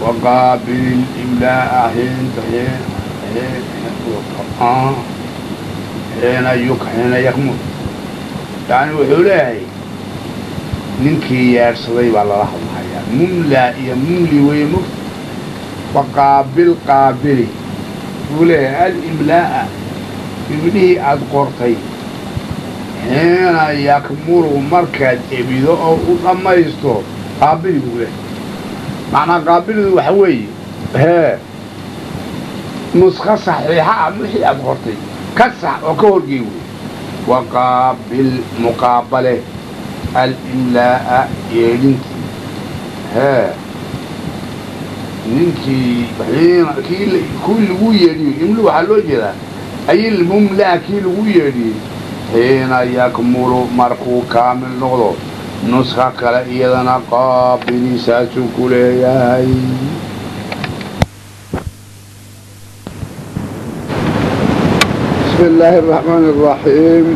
Waqaabil imlaa'a xiina yuk xiina yakmul. Yani wuxuu leeyahay ninkii yeedhsaday baa lala hadlahayaa. Mumlaa iyo mumli weye mugta. Waqaabil qaabili wuxuu leeyahay alimlaa'a ibnihii aada qortay xiina yakmulu markaad ebido oo u dhammaysto qaabili buu leeyahay. Macnaa qaabilidu waxa weeye hee nuskho saxiixa ah wixii aad qortay ka sax oo ka horgey wey. Waqaabil muqaabale alimlaa'a yeedhintii hee ninkii kii kuwii lagu yeedhiyo imli waxaa loo jeedaa ayilmumlaa kii lagu yeedhiyey xiina yakmulu markuu kaamil noqdo nuska kale iyadana qaabili saasuu ku leeyahay. بسم الله الرحمن الرحيم.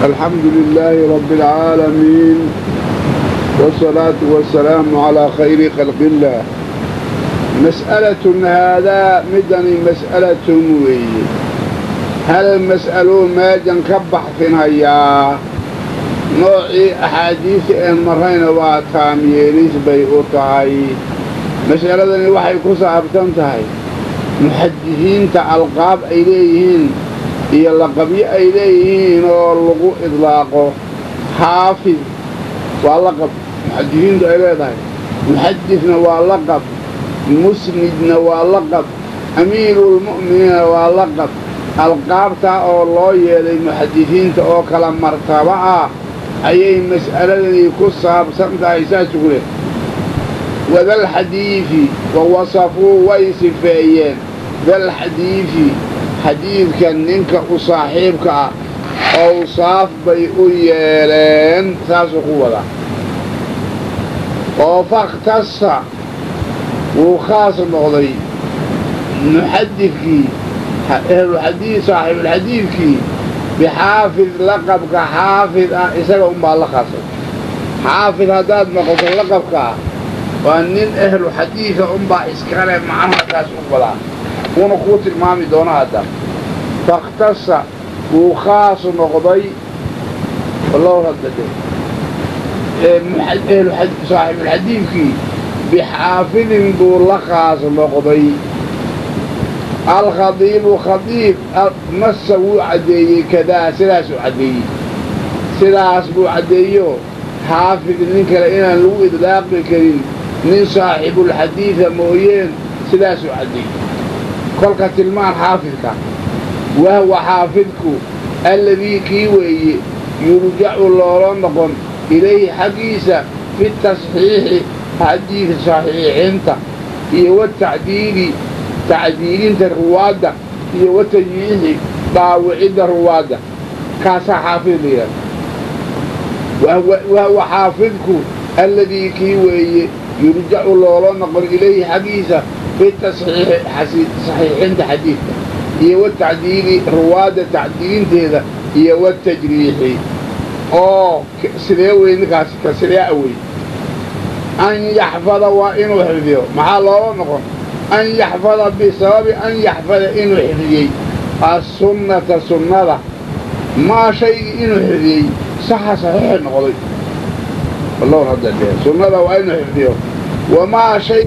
الحمد لله رب العالمين، والصلاة والسلام على خير خلق الله. مسألة هذا مدني مسألة وي. هل المسألة ما جنكبح فيها نوعي أحاديث إن مرينا واتاميريس بيئوتاي. مسألة waxay ku saabsan tahay muxadisiinta alqaab ay leeyihiin iyo laqabyo ay leeyihiin oo lagu idlaaqo. Xaafid waa laqab muxadisiintu ay leedahay, muxadisna waa laqab, musnidna waa laqab, amiirulmu'miniina waa laqab. Alqaabtaa oo loo yeelay muxadisiinta oo kala martaba ah ayay mas'aladani ku saabsan tahay. Saas ugu leh wadalxadiidi wa wasafuu way sifeeyeen dalxadiidi xadiidka ninka u saaxiibka ah awsaaf bay u yeeleen. Saasuu ku wadaa oo fakhtasa wuu khaas noqday muxadidkii ehluxadiid saaxiibulxadiidkii bixaafid laqabka xaafid ah isaga unbaa la khaasay. Xaafid haddaad noqoto laqabka ah waa nin ehlu xadiida unbaa iskale macnaha taas u wadaa, wuuna kuu tilmaami doona hadda. Fakhtasa wuu khaas noqday saaxiibulxadiidkii bixaafidin buu la khaas noqday. Alkhadiibu khadiib nasa wuu caddeeyey kadaa sidaasuu caddeeyey, sidaas buu caddeeyo xaafid nin kale inaan lagu idlaaqi karin nin saaxibulxadiida mooyeen sidaasuu caddeeyey. Kolka tilmaan xaafidka wahwa xaafidku alladii kii weeye yurjacu loola noqon ilayhi xaggiisa fi tasxiixi xadiid saxiixinta iyo watacdiili tacdiilinta ruwaadda iyo watajriixi dhaawicidda ruwaadda. Kaasaa xaafid la yidhahda. Wahwa xaafidku alladii kii weeye yurjacu loola noqon ilayhi xaggiisa fi tasxiixi saxiixinta xadiidka iyo watacdiili ruwaadda tacdiilinteeda iyo watajriixi. Oo sidee wey ninkaasi ka sidee awey an yaxfada waa inuu xifdiyo. Maxaa loola noqon? An yaxfada bisababi an yaxfada inuu xifdiyey assunnata sunnada maa shaygii inuu xifdiyey saxa saxiixi noqday. Sunnada waa inuu xifdiyo wamaa shay